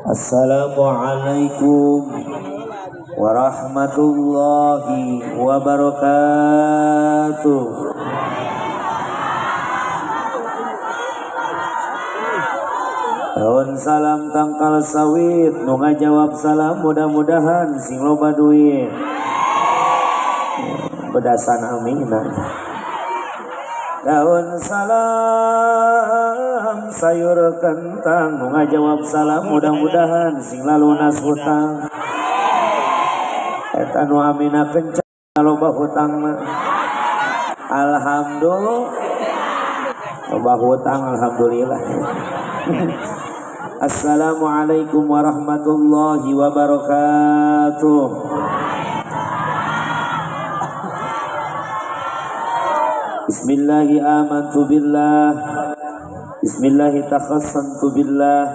Assalamualaikum warahmatullahi wabarakatuh. Daun salam tangkal sawit, nu ngajawab salam mudah-mudahan sing loba duit. Bedasan amin. Daun salam sayur kentang, nu ngajawab salam mudah-mudahan sing lalunas hutang. Eta nu amina kencang loba hutangna. Alhamdulillah loba hutang, alhamdulillah. Assalamualaikum warahmatullahi wabarakatuh. Bismillahi amantu billah, bismillahi takhassantu billah,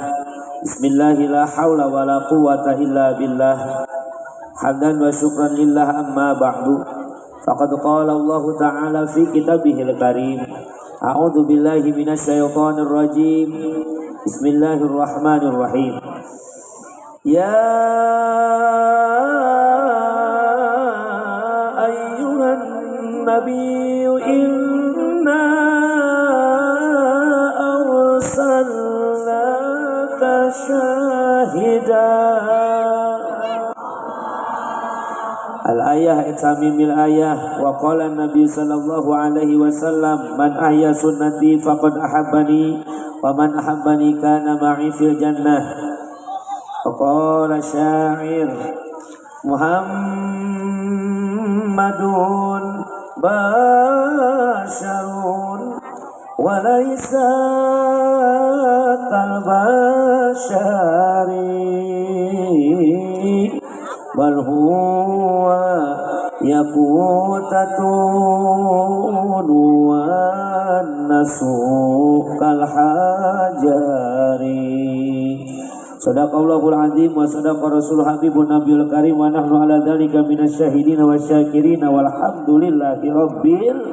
bismillahi la hawla wa la quwata illa billah. Hamdan wa syukran lillah, amma ba'du. Faqad qala Allah ta'ala fi kitabihil karim. A'udzu billahi minasyaitonir rajim. Bismillahirrahmanirrahim. Ya ayyuhan nabiyyu inna arsalnaka syahidan. Al-ayah itamimil ayah. Wa qala Nabi sallallahu alaihi wasallam, man ahya sunnati faqad ahabbani, wa man ahabbani kana ma'i fil jannah. Wa qala syair Muhammadun basharun wa laysa kal bashari, bal huwa yaqutatun wan nasu kal hajari. Sadaqallahul azim wa sadaqa rasul habibun nabiyul karim wa nahnu ala dzalika minasyahidin wasyakirin walhamdulillahi rabbil.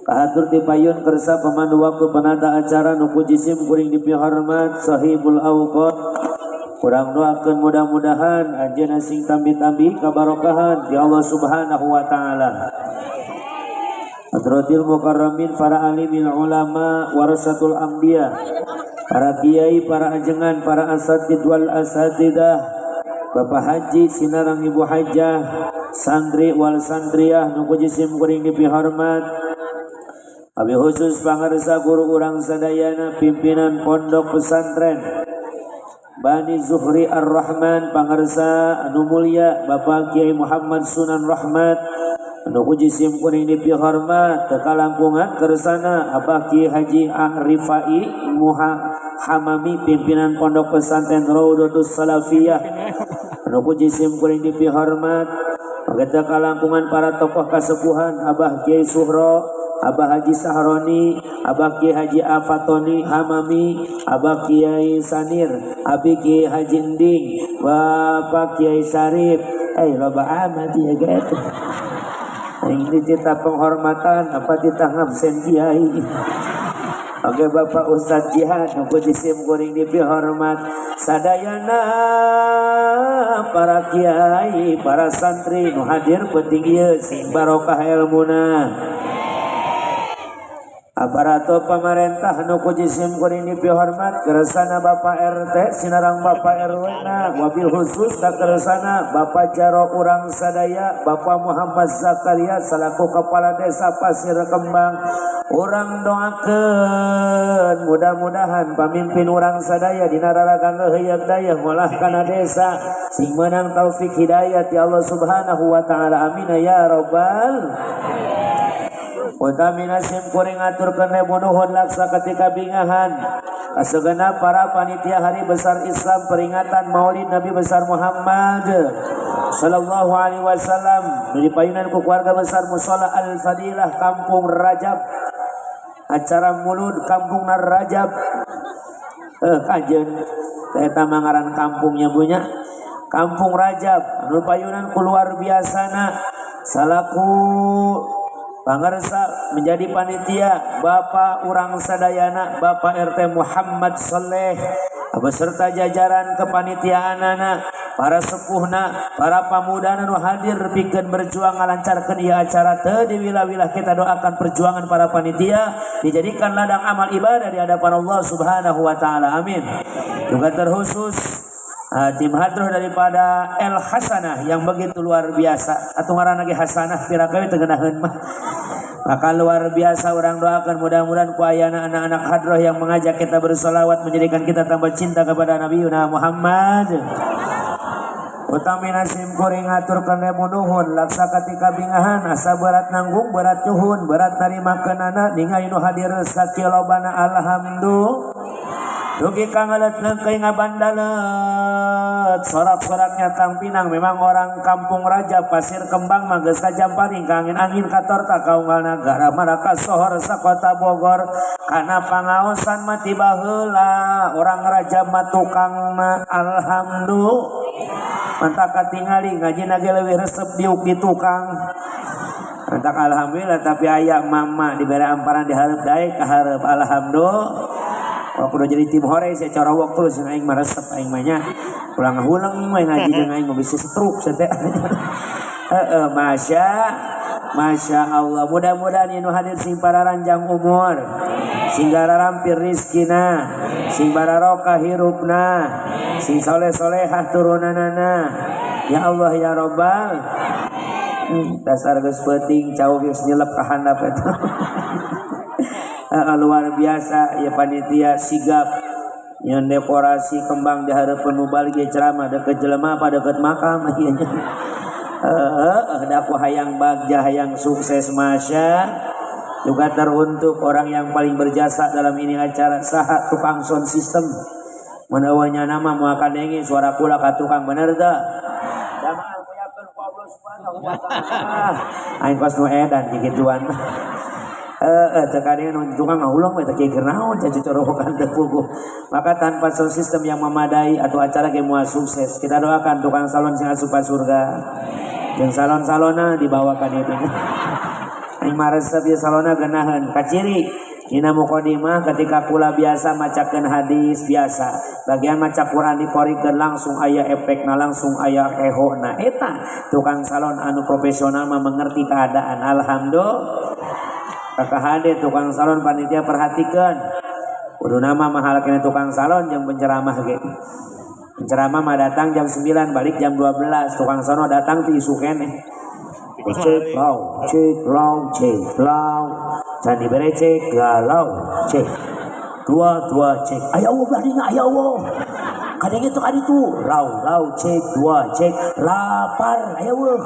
Kahatur ti payun kersa pemandu waktu penata acara nu puji sim kuring dipihormat sahibul awqat. Kurang doakeun mudah-mudahan anjeunna sing tambi-tambi kabarokahan di Allah Subhanahu wa taala. Hadratil mukarramin, para alimil ulama, warasatul anbiya, para kiai, para ajengan, para asatid wal asatidah, Bapak Haji sinarang Ibu Hajah, santri wal santriah nu puji sim kuring dipihormat. Abi khusus pangarsa guru urang sadayana pimpinan pondok pesantren Bani Zuhri Ar-Rahman, pangarsa anu mulia Bapak Kiai Muhammad Sunan Rahmat anu puji sim kuring dipihormat. Tekalangkungan kersana Abah Kiai Haji Arifai Muha Hamami pimpinan pondok pesantren Raudatus Salafiyah anu puji sim kuring dipihormat. Tekalangkungan para tokoh kasepuhan Abah Kiai Suhro, Abah Haji Sahroni, Abah Kiai Haji Afatoni Hamami, Abah Kiai Sanir, Abi Kiai Haji Ending, Bapak Kiai Sarip. Loba amat ya gitu. Ini tita penghormatan apa tita ngabsen kiai. Oke Bapak Ustadz Jihad, aku jisim kuring dipihormat. Sadayana para kiai, para santri nu hadir penting ieu sing barokah ilmuna. Aparatur pemerintah nu ku jisim kuring dipihormat, kersana Bapak RT sinarang Bapak RW na, wabil khusus ka kersana Bapak Jaro urang sadaya Bapak Muhammad Zakaria selaku kepala desa Pasir Kembang. Urang doakeun mudah-mudahan pamimpin urang sadaya dina raraga heuyeuk dayeuh ngolah kana desa sing meunang taufik hidayah ti Allah Subhanahu wa taala, amin ya rabbal. Utamina sim kuring aturkeun ribu nuhun laksa ketika bingahan kasegenap para panitia Hari Besar Islam peringatan Maulid Nabi Besar Muhammad sallallahu alaihi wasallam di payunan ku keluarga besar Musholla Al Fadilah Kampung Rajab, acara Mulud Kampung Rajab. Kajen eta mangaran kampungnya punya Kampung Rajab anu payunan ku luar biasana salaku pangarsa menjadi panitia Bapak urang sadayana Bapak RT Muhammad Soleh Beserta jajaran kepanitiaanana, para sepuhna, para pamudana nu hadir pikeun berjuang ngalancarkeun ieu acara teu diwilah-wilah. Kita doakan perjuangan para panitia dijadikan ladang amal ibadah di hadapan Allah Subhanahu wa taala. Amin. Juga terkhusus tim hadroh daripada El Hasanah yang begitu luar biasa, atau ngaranna ge Hasanah, pira teu ngeunaheun mah. Maka luar biasa, urang doakan mudah-mudahan ku ayana anak-anak hadroh yang mengajak kita bersolawat menjadikan kita tambah cinta kepada Nabi Muhammad. Utamina sim kuring ngaturkeun ribu nuhun laksa katika bingahan, asa berat nanggung, berat nyuhun, berat narimakeunana, ningali nu hadir sakieu lobana. Alhamdulillah. Dugi ka ngeuleut neungkeuy ngabandalet, sorak-soraknya tang pinang. Memang orang kampung Raja Pasir Kembang mah geus kajamparing ka angin-angin, katorta ka unggal nagara, maraka sohor sakota Bogor kana pangaosan mah ti baheula orang Raja mah tukangna. Alhamdulillah, mantak katingali ngaji ge leuwih resep diuk di tukang. Mantak alhamdulillah, tapi aya mama dibere amparan di hareup, daek ka hareup. Alhamdulillah. Waktu udah jadi tim hore saya corowok terus, aing mah resep, aing mah nya ulang huleng we ngaji jeung aing mah bisa stroke saya teh. Heeh, Masya Allah. Mudah-mudahan nu hadir sing pararanjang umur, sing garampir rizkina, sing bararokah hirupna, sing soleh-solehah turunanana. Ya Allah ya Robbal. Dasar geus peuting, cau geus nyelep ka handap eta. Luar biasa ya, panitia sigap yang dekorasi kembang di hareupeun mubalig ceramah deket jelema apa deket makam ieu nya. Heeh, da aku hayang bagja, hayang sukses. Masya, juga teruntuk orang yang paling berjasa dalam ini acara, saha? Tukang sound system. Mun eueuh nama moal kadenge suara kula ka tukang, bener teu? Jamaah muliakeun ku Allah Subhanahu wa taala. Aing kos nu edan kikituan. Eh, teu kadenge nu tukang ngahuleng we teh keur naon cacorowokan teu puguh. Maka tanpa sound system yang memadai atau acara ge moal sukses. Kita doakan tukang salon sing asup ka surga. Jeung salon-salonna dibawa ka dieu. Aing mah resep ieu salonna, geunaheun. Kaciri dina mukadimah ketika kula biasa macakeun hadis biasa. Bagian maca Quran dikorikeun langsung aya efekna, langsung aya ehona. Eta tukang salon anu profesional mah mengerti keadaan. Alhamdulillah. Kakak hade tukang salon, panitia perhatikan. Kudu nama mahal kena tukang salon yang penceramah ge. Penceramah mah datang jam 9 balik jam 12, tukang salon datang ti isuk keneh. Cek lau, cek lau, cek lau. Can dibere cek galau, cek. Dua dua cek. Aya Allah belah dinya, aya Allah. Kadang itu kaditu, lau lau cek dua cek lapar, aya Allah.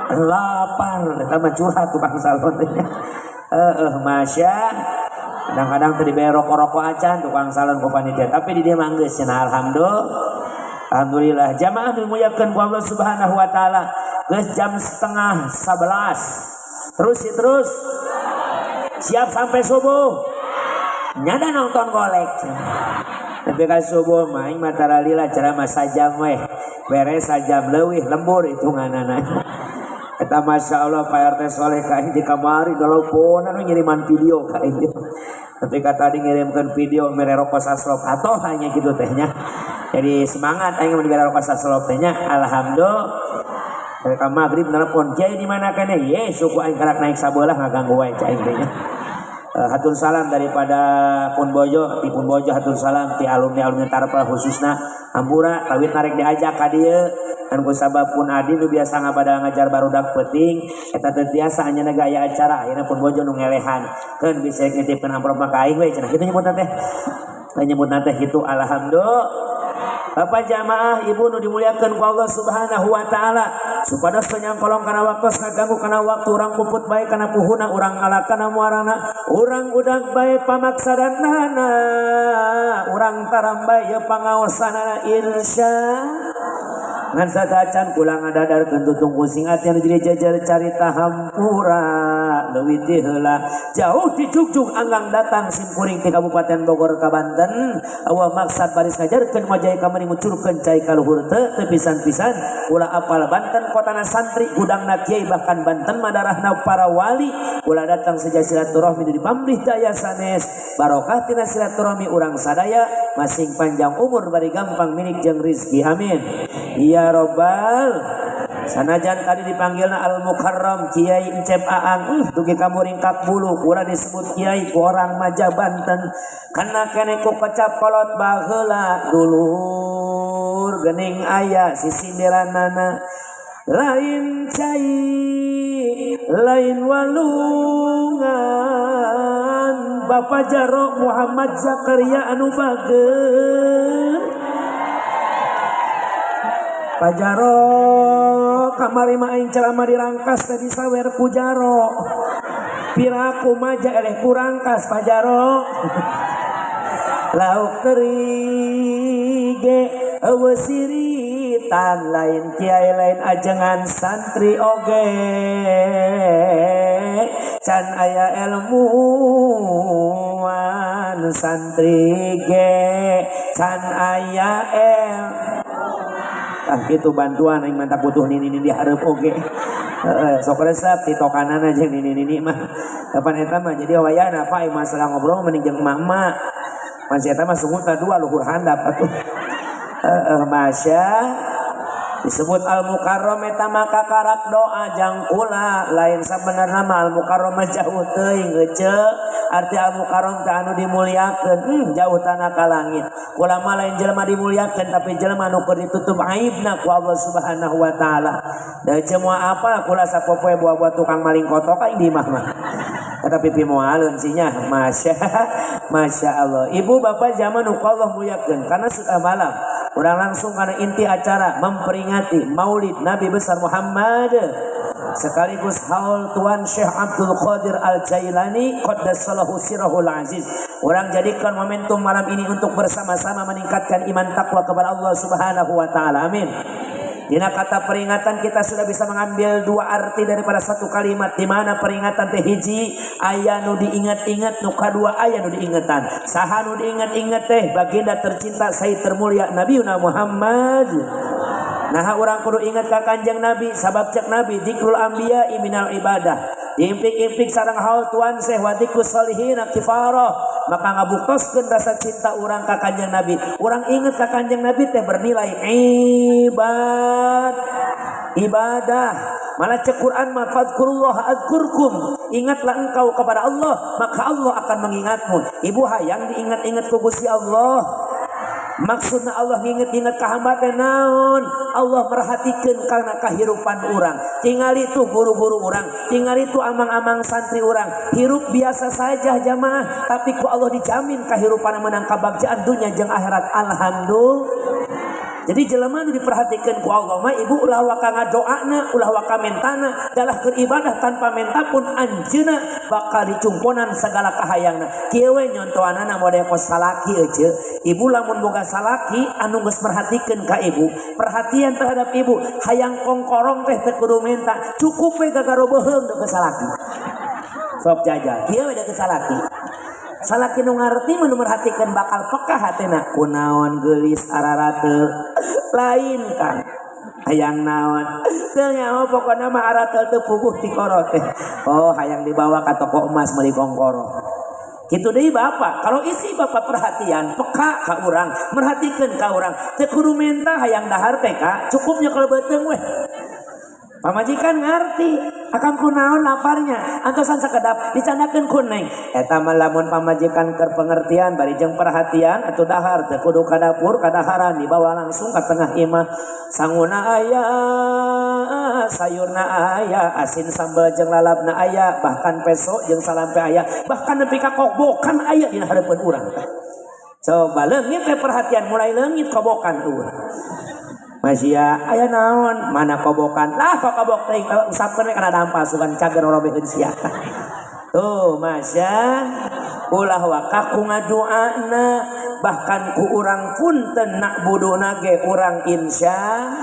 Lapar, eta mah curhat tukang salon. Heeh, masya. Kadang-kadang teu dibere rokok-rokok acan tukang salon ku panitia, tapi di dieu mah geus cenah, alhamdulillah. Alhamdulillah, jamaah dimuliakeun ku Allah Subhanahu wa taala. Geus jam 10.30. Terus ya terus. Siap sampai subuh. Nyada nonton golek. Tapi ka subuh mah aing mah taralila ceramah sajam weh. Beres sajam leuwih, lembur hitunganana. Eta Masya Allah, Pak RT Soleh ka aing di kamari teleponan ngiriman video ka aing. Tapi kata tadi ngirimkan video mere rokok saslop atau hanya gitu tehnya. Jadi semangat aing mun dibere rokok saslop tehnya. Alhamdulillah. Mereka maghrib nelpon, "Kiai di mana kene?" Ye, suku aing karak naik sabelah, ngaganggu wae cai aing teh nya. Hatur salam daripada Pun Bojo, ti Pun Bojo hatur salam ti alumni-alumni Tarpel khususna. Hampura kawit narik diajak ka dieu kan ku sabab Pun Adi nu biasa ngabadal ngajar barudak peuting eta teu tiasa anjeunna gaya acara, ayeuna Pun Bojo nu ngelehan keun bisa nitipkeun amplop mah ka aing we cenah kitu nyebutna teh. Nyebutna teh kitu. Alhamdulillah. Bapak jamaah, ibu nu dimuliakeun ku Allah Subhanahu wa taala, supados teu nyangkolong kana waktu, ngaganggu kana waktu, urang puput bae kana puhuna, urang ala kana muarana, urang udag bae pamaksadanana, urang taram bae ye pangaosanana, insya. Ngan satacan kula ngadadarkeun tutung pusing ati anu jadi jajar carita hampura leuwih ti heula jauh dijugjug anggang datang simkuring ti Kabupaten Bogor ka Banten eueuh maksad baris ngajarkeun wajah kamari ngucurkeun cai ka luhur teu teu pisan-pisan kula apal Banten kotana santri gudangna kiai bahkan Banten madarahna para wali kula datang seja silaturahmi di pamrih daya sanes barokah tina silaturahmi urang sadaya masing panjang umur bari gampang milik jeung rizki amin ya robbal. Sanajan tadi dipanggilna Al Mukarram Kiai Encep Aang dugi ka muringkak bulu kula disebut kiai ku orang Maja Banten kana kene ku kecap kolot baheula dulur geuning aya sisindiranana lain cai lain walungan Bapak Jaro Muhammad Zakaria anu bager Pak Jaro kamari mah aing ceramah dirangkas tadi sawer ku Jaro piraku maja eleh ku rangkas Pak Jaro lauk teri ge eueuh siritan lain kiai lain ajengan santri oge can aya ilmuwan santri ge can aya el ah gitu bantuan aing mantap butuh nini-nini dihareup oge sok resep titokanana jeung nini-nini mah kapan eta mah jadi wayahna Pak masalah ngobrol mending jeung emak-emak masih eta mah sungut dua luhur handap atuh masya disebut al mukarram eta maka karak doa jang kula lain sabenerna mah al mukarram mah jauh teuing heuceu arti al mukarram teh anu dimuliakeun jauh tanah ka langit kula mah lain jelema dimuliakeun tapi jelema anu keur ditutup aibna ku Allah Subhanahu wa taala da heuceu moal apa kula sapopoe buah-buah tukang maling kotok aing di imah mah eta pipi moaleun sinya masya masya Allah. Ibu bapak zaman nu Allah muliakeun karena sudah malam urang langsung karena inti acara memperingati Maulid Nabi besar Muhammad sekaligus haul Tuan Syekh Abdul Qadir Al-Jailani qaddasallahu sirahul aziz. Orang jadikan momentum malam ini untuk bersama-sama meningkatkan iman takwa kepada Allah Subhanahu wa taala. Amin. Dina kata peringatan kita sudah bisa mengambil dua arti daripada satu kalimat di mana peringatan teh hiji aya nu diingat-ingat nu kadua aya nu diingetan. Saha nu diingat-ingat teh baginda tercinta sayyid termulia Nabiuna Muhammad. Nah urang kudu ingat ka Kanjeng Nabi sabab cek Nabi dzikrul anbiya minal ibadah. Diimpik-impik sareng haul Tuan Syekh wa dzikrus solihin kifarah maka ngabuktoskeun rasa cinta urang ka Kanjeng Nabi. Urang inget ka Kanjeng Nabi teh bernilai ibadah. Malah cek Quran mah fadhkurullah adzkurkum. Ingatlah engkau kepada Allah maka Allah akan mengingatmu. Ibu hayang diingat-ingat ku Gusti Allah. Maksudna Allah nginget-inget ka hamba teh naon? Allah merhatikeun kana kahirupan urang. Tingali tuh guru-guru urang, tingali tuh amang-amang santri urang. Hirup biasa saja jamaah, tapi ku Allah dijamin kahirupan menang kabagjaan dunia jeung akhirat. Alhamdulillah. Jadi jelema nu diperhatikeun ku Allah mah ibu ulah waka ngadoana, ulah waka mentana, dalah keur ibadah tanpa menta pun anjeunna bakal dicumponan segala kahayangna. Kieu we nyontoanana model kos salaki euceu. Ibu lamun boga salaki anu geus merhatikeun ka ibu, perhatian terhadap ibu, hayang kongkorong teh teu kudu menta, cukup we gagaro beuheung deuk salaki. Sok jajal, kieu we deuk salaki. Salaki nu ngarti mah nu merhatikeun bakal peka hatena kunaon geulis ararate lain kan hayang naon teu nyaho pokona mah aratel teu puguh ti koro teh oh hayang dibawa ka toko emas meuli kongkoro kitu deui bapak kalau isi bapak perhatian peka ka urang merhatikeun ka urang teu kudu menta hayang dahar teh ka cukupnya kalau beuteung weh pamajikan ngarti akang kunaon laparnya antosan sakedap dicandakeun ku neng eta mah lamun pamajikan keur pengertian bari jeung perhatian atuh dahar teu kudu ka dapur kadaharan dibawa langsung ka tengah imah sanguna aya sayurna aya asin sambal jeung lalapna aya bahkan peso jeung salampe aya bahkan nepi ka kobokan aya dina hareupeun urang teh coba leungit teh perhatian mulai leungit kobokan tuh Masya aya naon mana kobokan lah kok kobok teh usapkeun we kana dampa sugan cager robeheun sia tuh Masya ulah waka ku ngadoana bahkan ku urang punten nak buduna ge urang insya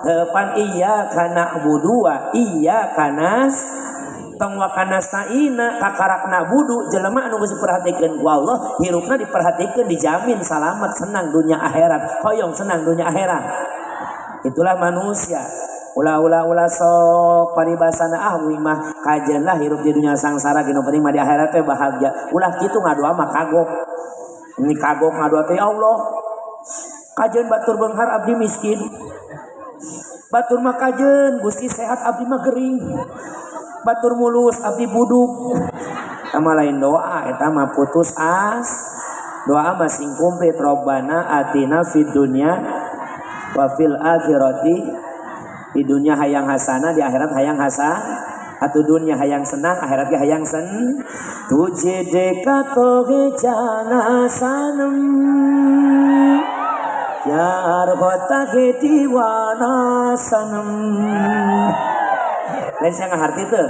Pan iyyaka na'budu wa iyyaka nasta'in, tong wa nasta'ina kakarak na'budu. Jelema anu geus diperhatikeun ku Allah, hirupna diperhatikeun, dijamin salamat, senang dunia akhirat. Hoyong senang dunia akhirat. Itulah manusia. Ulah, ulah, ulah sok paribasana, "Ah, mah kajeun lah hirup di dunia sangsara, nu penting mah di akhirat teh bahagia." Ulah kitu ngadoa mah, kagok. Ini kagok ngadoa teh, "Ya Allah, kajeun batur beunghar, abdi miskin. Batur mah kajeun Gusti sehat, abdi mah gering. Batur mulus, abdi buduk." Eta mah lain doa, eta mah putus as. Doa mah sing komplit, robbana atina fid dunya wa fil akhirati. Di dunia hayang hasanah, di akhirat hayang hasanah, atau dunia hayang senang, akhirat ge hayang sen. Tujhe dekha to he jana sanam, pyar hota he diwana sanam. Lain saya ngaharti teu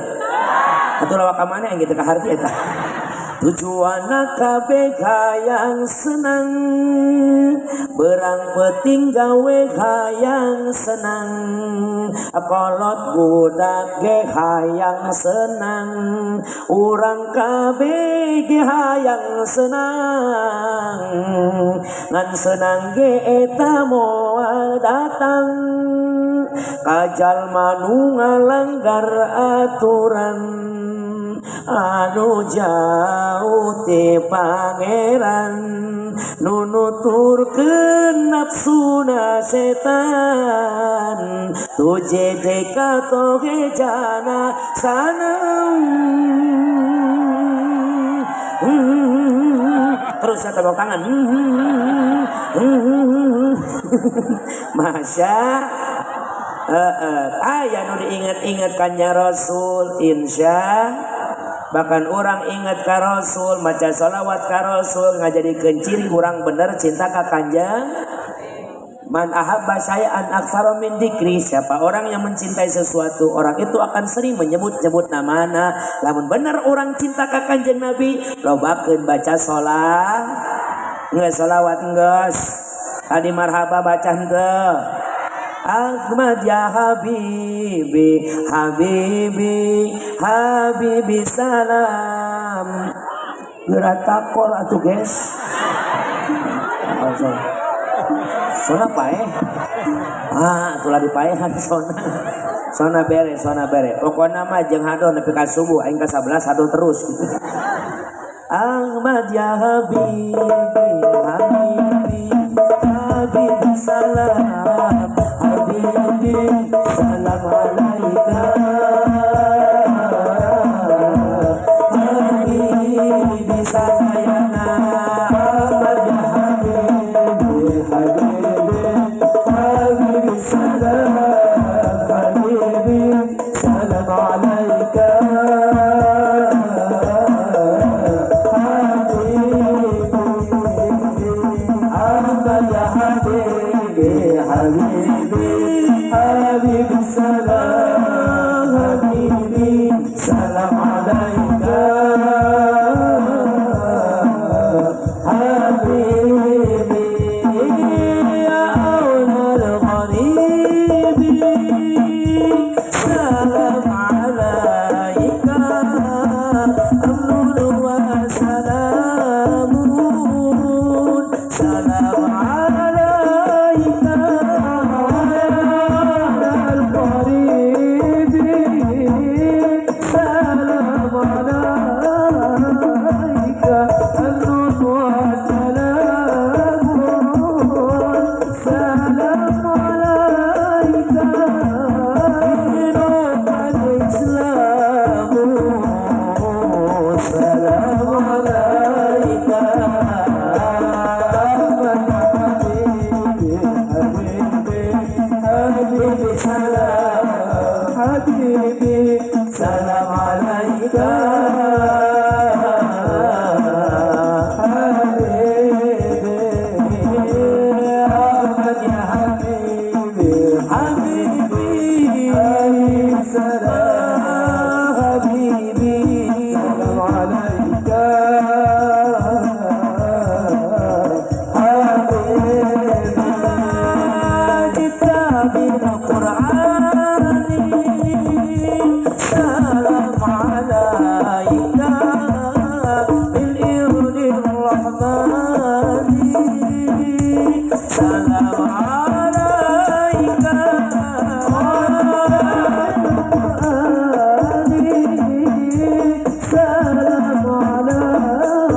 atuh, lawak ka mana yang gitu kaharti eta. Tujuan kabeh hayang senang, berang peuting gawe hayang senang, kolot budak ge hayang senang, urang kabeh ge hayang senang, ngan senang ge eta moal datang ka jalma nu ngalanggar aturan, anu jauh ti pangeran, nu nuturkeun nafsuna setan. Tujhe dekha to he jana sanam. Terus saya tepuk tangan. Masya aya nu diingat-ingat kanya Rasul, insya bahkan orang ingat ka Rasul, maca sholawat ka Rasul, ngajadikeun ciri urang bener cinta ka Kanjeng. Man ahabba syai'an aktsara min dzikri, siapa orang yang mencintai sesuatu, orang itu akan sering menyebut-nyebut namana. Lamun bener orang cinta ka Kanjeng Nabi, lobakeun baca sholat, geus sholawat geus. Tadi marhaba baca henteu? Ahmad ya Habibi, Habibi, Habibi salam. Geura takor atuh, guys. Sona paeh. Ah, atulah dipaehan sona. Sona bere, sona bere. Pokokna mah jeung hado nepi ka subuh, aing ka 11 hado terus gitu. Ahmad ya Habibi, Habibi, Habibi salam, Habibi salam alaika. Habibi sadayana. Ahmad ya Habibi, Habibi, Habibi salam, Habibi salam alaika. Habibi Ahmad ya Habibi, Habibi, Habibi salam, Habibi salam alaika. Habibi ya aunal gharibi, salam alaika, amnun wa salamun, salam alaika al Salam alaika Salam alaika Salam alaika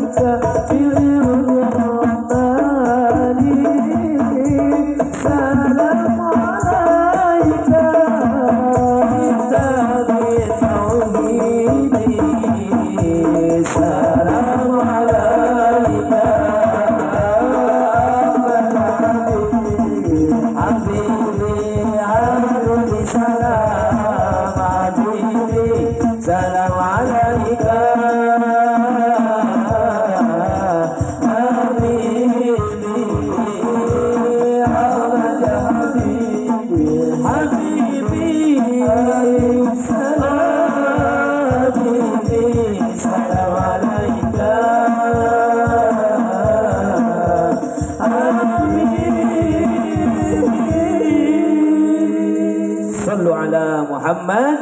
kitab tauhid Salam alaika Habibi habibi salam habibi salam alaika habibi Ahmad habibi habibi salam habibi salam alaika habibi. Sallu ala Muhammad.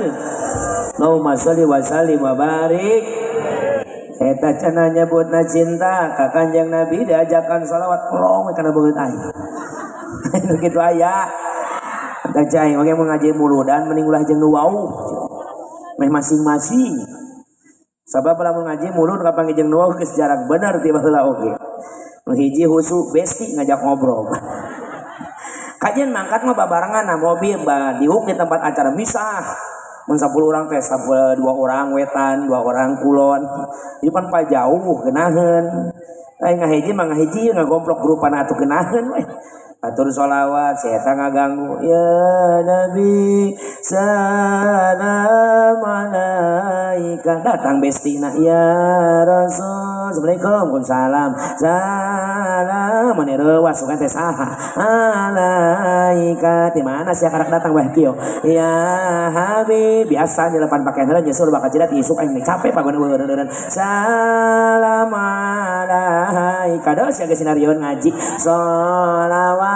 Allahumma sholli wa sallim wa barik. Eta cenah nyebutna cinta ka Kanjeng Nabi diajakan sholawat long kana beungeut aing. Nu kitu aya. Eta cai oge mun ngaji muludan mending ulah jeung nu wau. Meh masing-masing. Sabab lamun ngaji mulud kapanggih jeung nu wau geus jarang bener ti baheula oge. Nu hiji husu besti ngajak ngobrol. Kajian mangkat mah babarengan na mobil ba diuk di tempat acara misah. Mun 10 orang teh 2 orang wetan, 2 orang kulon. Ieu pan pajauh geunaheun. Ai ngahiji mah ngahiji ngagomplok grupan atuh geunaheun we. Atur sholawat saya eta ngaganggu. Ya Nabi salam alaika. Datang bestina ya Rasul. Assalamualaikum. Waalaikumsalam. Salam mane reuas sugan teh saha. Alaika ti mana sia karak datang weh kieu. Ya Habib biasa nyelepan pakaian heula nyusul bakal jidat isuk aing capek pagon eueuh. Salam alaika. Dos sia geus sinarieun ngaji. Sholawat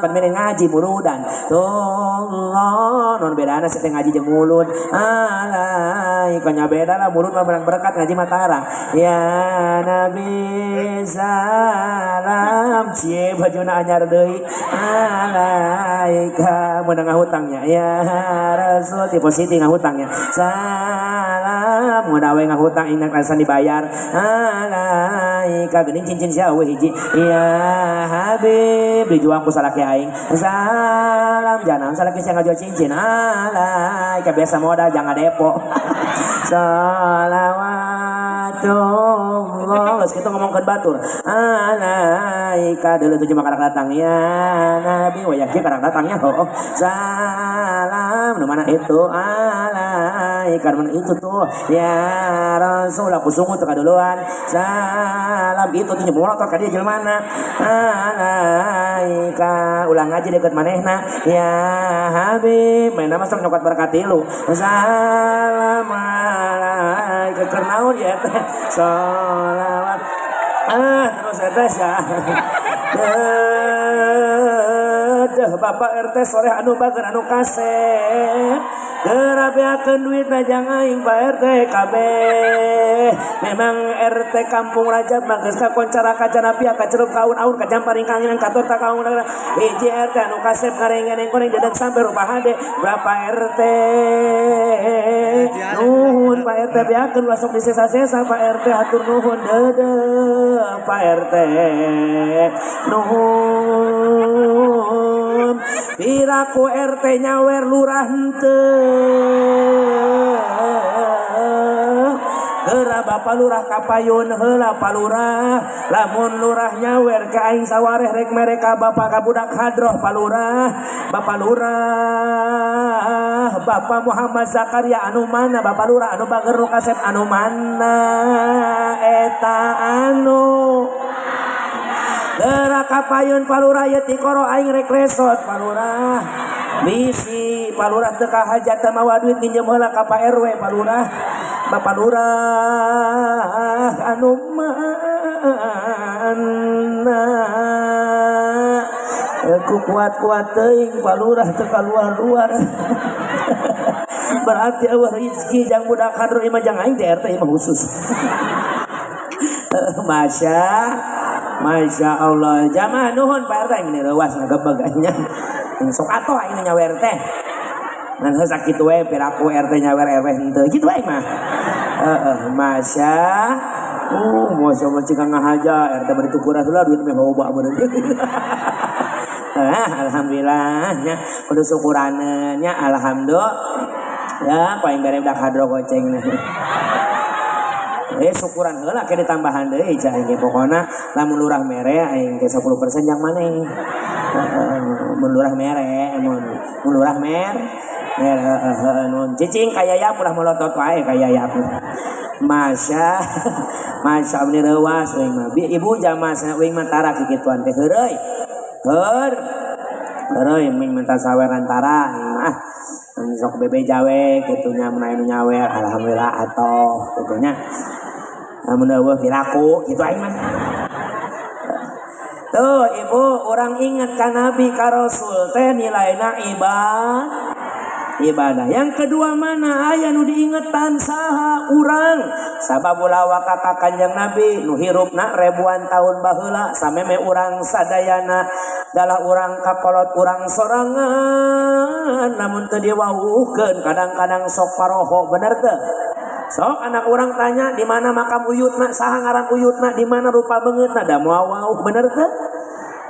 pan milih ngaji muludan. Tullah non bedana sia teh ngaji jeung mulud. Alaika nya beda lah mulud mah menang berkat ngaji mah tara. Ya Nabi salam cie bajuna anyar deui. Alaika meunang ngahutangnya. Ya Rasul ti positi ngahutangnya. Salam mun awe ngahutang ingat alasan dibayar. Alaika geuning cincin sia eueuh hiji. Ya Habib dijual ku salaki aing. Salam jangan salaki sia ngajual cincin. Alaika biasa modal jangan depo. Salawatullah. Geus kitu ngomongkeun batur. Alaika deuleu tujuh mah karak datang ya Nabi wayah kieu karak datangnya heuh. Salam nu mana itu alaika nu mana itu tuh ya Rasul aku sungguh teu kaduluan. Salam itu tuh nyemolotot ka dieu jelema alaika ulang ngaji deket manehna ya Habib mainna mah sok nyokot berkat tilu. Salam alaika keur naon ya teh sholawat terus eta sia. Deuh Bapak RT sore anu bager anu kasep. Gerabeakeun duitna jang aing Pak RT kabeh. Memang RT Kampung Rajab mah geus kakoncara kacana pia kacerup kaun-aun kajamparing kanginan kator ta kaun. Hiji RT anu kasep ngarengeneng koneng dedeg sampe rupa hade. Berapa RT? Nuhun Pak RT beakeun ulah sok disesa-sesa Pak RT hatur nuhun deudeuh Pak RT. Nuhun. Piraku RT nyawer lurah henteu. Geura bapa lurah kapayun heula palurah. Lamun lurah nyawer ka aing sawareh rek mere ka bapa ka budak hadroh palurah. Bapa lurah Bapak Muhammad Zakaria anu mana Bapak lurah anu bager nu kasep anu mana eta anu Geura kapayun palurah ye tikoro aing rek resot palurah. Bisi palurah teu kahajat teu mawa duit nginjem heula ka Pak RW palurah. Bapak lurah anu mana ku kuat-kuat teuing Pak Lurah teu kaluar-luar. Berarti eueuh rezeki jang budak hadro imah jang aing di RT imah khusus. Masya Masya Allah. Jamaah nuhun Pak RT ini reuas ngagebeg nya. Sok atoh aing nyawer teh. Ngan heuh sakitu we piraku RT nyawer RW henteu. Kitu aing mah. Heeh, masya. Masya Allah cika ngahaja RT bari tukuran heula duit meh loba bener. Alhamdulillah nya kudu syukuraneun nya alhamdulillah. Ya, paling bere budak hadro goceng. Syukuran heula ke ditambahan deui cah aing ge pokona lamun lurah mere aing ge 10% jang maneh. Heeh, mun lurah mere mun lurah mer heeh nun cicing ka yayap ulah molotot wae ka yayap. Masya Masya Allah reuas uing mah. Ibu jamaah sana uing mah tara kikituan teh heureuy. Heureuy ming minta saweran tara mah. Sok bebe jawe kitu nya mun aya nu nyawer alhamdulillah atoh kitu nya. Lamun eueuh piraku kitu aing mah. Tuh ibu urang ingat ka nabi ka rasul teh nilaina ibadah. Yang kedua mana aya nu diingetan saha urang sabab ulah waka ka Kanjeng Nabi nu hirupna ribuan tahun baheula sameme urang sadayana dalah urang kakolot urang sorangan namun teu diwauhkeun kadang-kadang sok paroho bener teu? Sok anak urang tanya di mana makam uyutna saha ngaran uyutna di mana rupa beungeutna da moal wauh bener teu?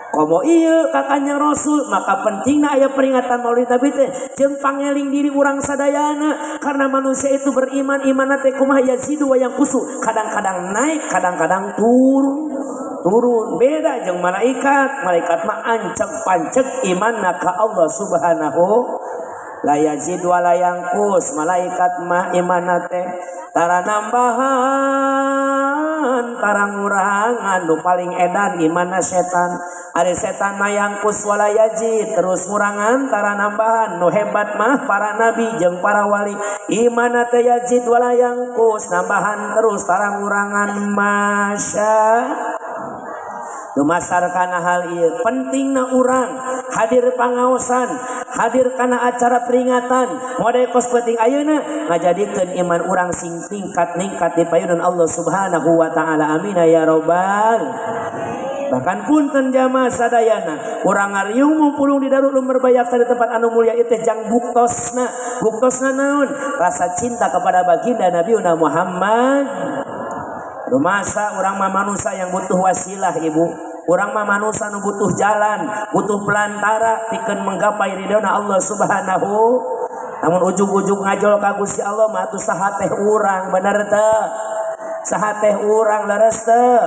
Komo ieu ka Kanjeng Rasul maka pentingna aya peringatan Maulid Nabi teh jeung pangeling diri urang sadayana karena manusia itu beriman imanna teh kumaha yazidu wa yanqusu kadang-kadang naik kadang-kadang turun beda jeung malaikat malaikat mah anceg panceg imanna ka Allah Subhanahu la yazid wa la yanqus malaikat mah imanna teh tara nambahan tara ngurangan nu paling edan imanna setan ari setan mah yangkus wala yazid terus ngurangan tara nambahan nu hebat mah para nabi jeung para wali imanna teh yazid wala yangkus nambahan terus tara ngurangan masya dumasar kana hal ieu pentingna urang hadir pangaosan hadir kana acara peringatan model kos penting ayeuna ngajadikeun iman urang sing tingkat ningkat di payunan Allah Subhanahu wa taala amin ya robbal. Bahkan punten jamaah sadayana urang ngariung mumpulung di Darul Ulum berbayaksa di tempat anu mulia ieu teh jang buktosna buktosna naon rasa cinta kepada baginda Nabi Muhammad. Rumasa urang mah manusia yang butuh wasilah ibu urang mah manusia nu butuh jalan butuh pelantara pikeun menggapai ridhona Allah Subhanahu namun ujug-ujug ngajol ka Gusti Allah mah atuh saha teh urang bener teu saha teh urang leres teu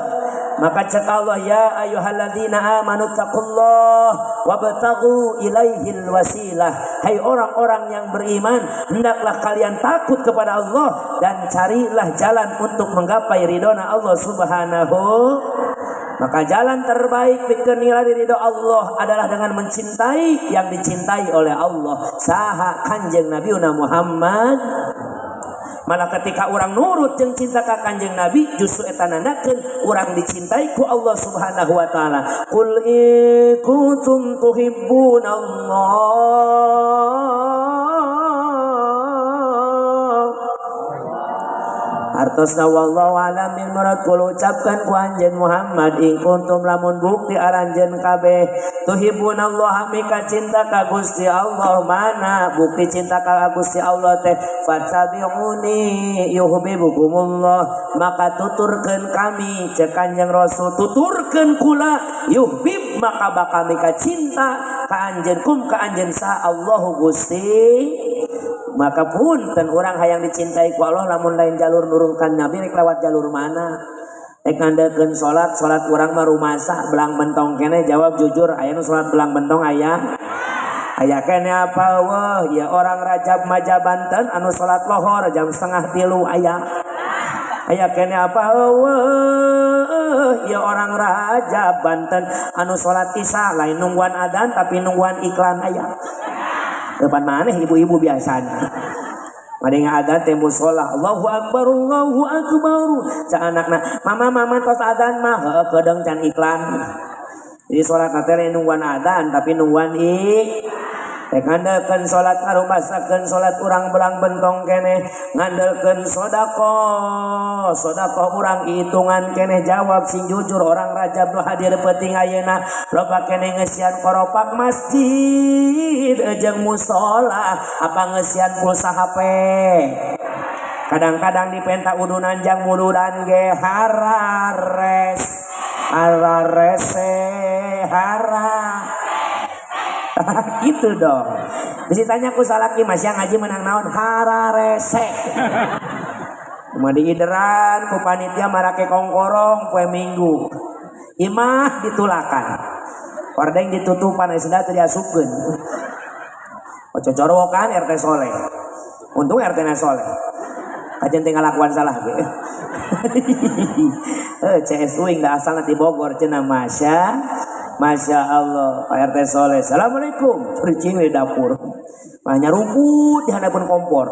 maka cek Allah ya ayyuhalladzina amanu taqullah wabtaghu ilaihil wasilah hai orang-orang yang beriman hendaklah kalian takut kepada Allah dan carilah jalan untuk menggapai ridhona Allah Subhanahu. Maka jalan terbaik pikeun nilai ridho Allah adalah dengan mencintai yang dicintai oleh Allah saha Kanjeng Nabi Muhammad. Malah ketika orang nurut jeung cinta ka Kanjeng Nabi justru eta nandakeun urang dicintai ku Allah Subhanahu wa taala. Qul in kuntum tuhibbunallah artosna wallahu alam bil murad kul ucapkan ku anjeun Muhammad in kuntum lamun bukti aranjeun kabeh tuhibbunallaha mika cinta ka Gusti Allah mana bukti cinta ka Gusti Allah teh fattabi'uni yuhibbukumullah maka tuturkeun kami cek Kanjeng Rasul tuturkeun kula yuhib maka bakal mika cinta ka anjeun kum ka anjeun sa Allahu Gusti. Maka punten urang hayang dicintai ku Allah lamun lain jalur nurunkan Nabi rek lewat jalur mana rek ngandalkeun salat salat urang mah rumasa belang bentong keneh jawab jujur aya nu salat belang bentong aya aya keneh apa weuh ya orang Rajab Maja Banten anu salat lohor jam 2:30 aya aya keneh apa weuh ya orang Rajab Banten anu salat Isya lain nungguan adzan tapi nungguan iklan aya depan maneh ibu-ibu biasanya madeng adzan teh mushola Allahu akbar Allahu akbar ca anakna mama mama tos adzan mah heueuh kedeung can iklan jadi salat teh lain nungguan adzan tapi nungguan Rek ngandelkeun salat ngarumasakeun salat urang belang bentong keneh, ngandelkeun sedekah, sedekah urang hitungan keneh. Jawab sing jujur orang Rajab nu hadir peuting ayeuna loba keneh ngeusian koropak masjid jeung musala apa ngeusian pulsa HP. Kadang-kadang dipenta udunan jang muludan ge harares hararese hara. Gitu dong. Bisa tanya ku salaki mas yang ngaji menang naon hararese. Cuma diideran ku panitia marake kongkorong poe Minggu. Imah ditulakan. Hordeng ditutupan sendal teu diasupkeun. Ojo corowokan RT soleh. Untung RT na soleh. Kajen teh ngalakuan salah ge. CS uing da asalna ti Bogor cenah Masya. Masya Allah, Pak RT soleh. Assalamualaikum. Cicing di dapur. Mah nyarumput di handapeun kompor.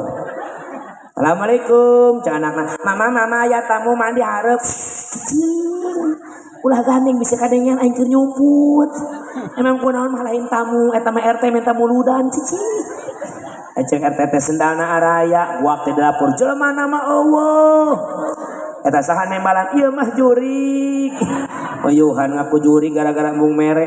Assalamualaikum, cek anakna. Mama, mama aya tamu mandi hareup. Cicing. Ulah gandeng bisa kadengean aing keur nyumput. Emang kunaon mah lain tamu, eta mah RT minta muludan cicing. Cek RT teh sendalna araya, guak di dapur jelema nama eueuh. Eta saha nembalan ieu mah jurik. Uyuhan ngaku jurik gara-gara embung mere.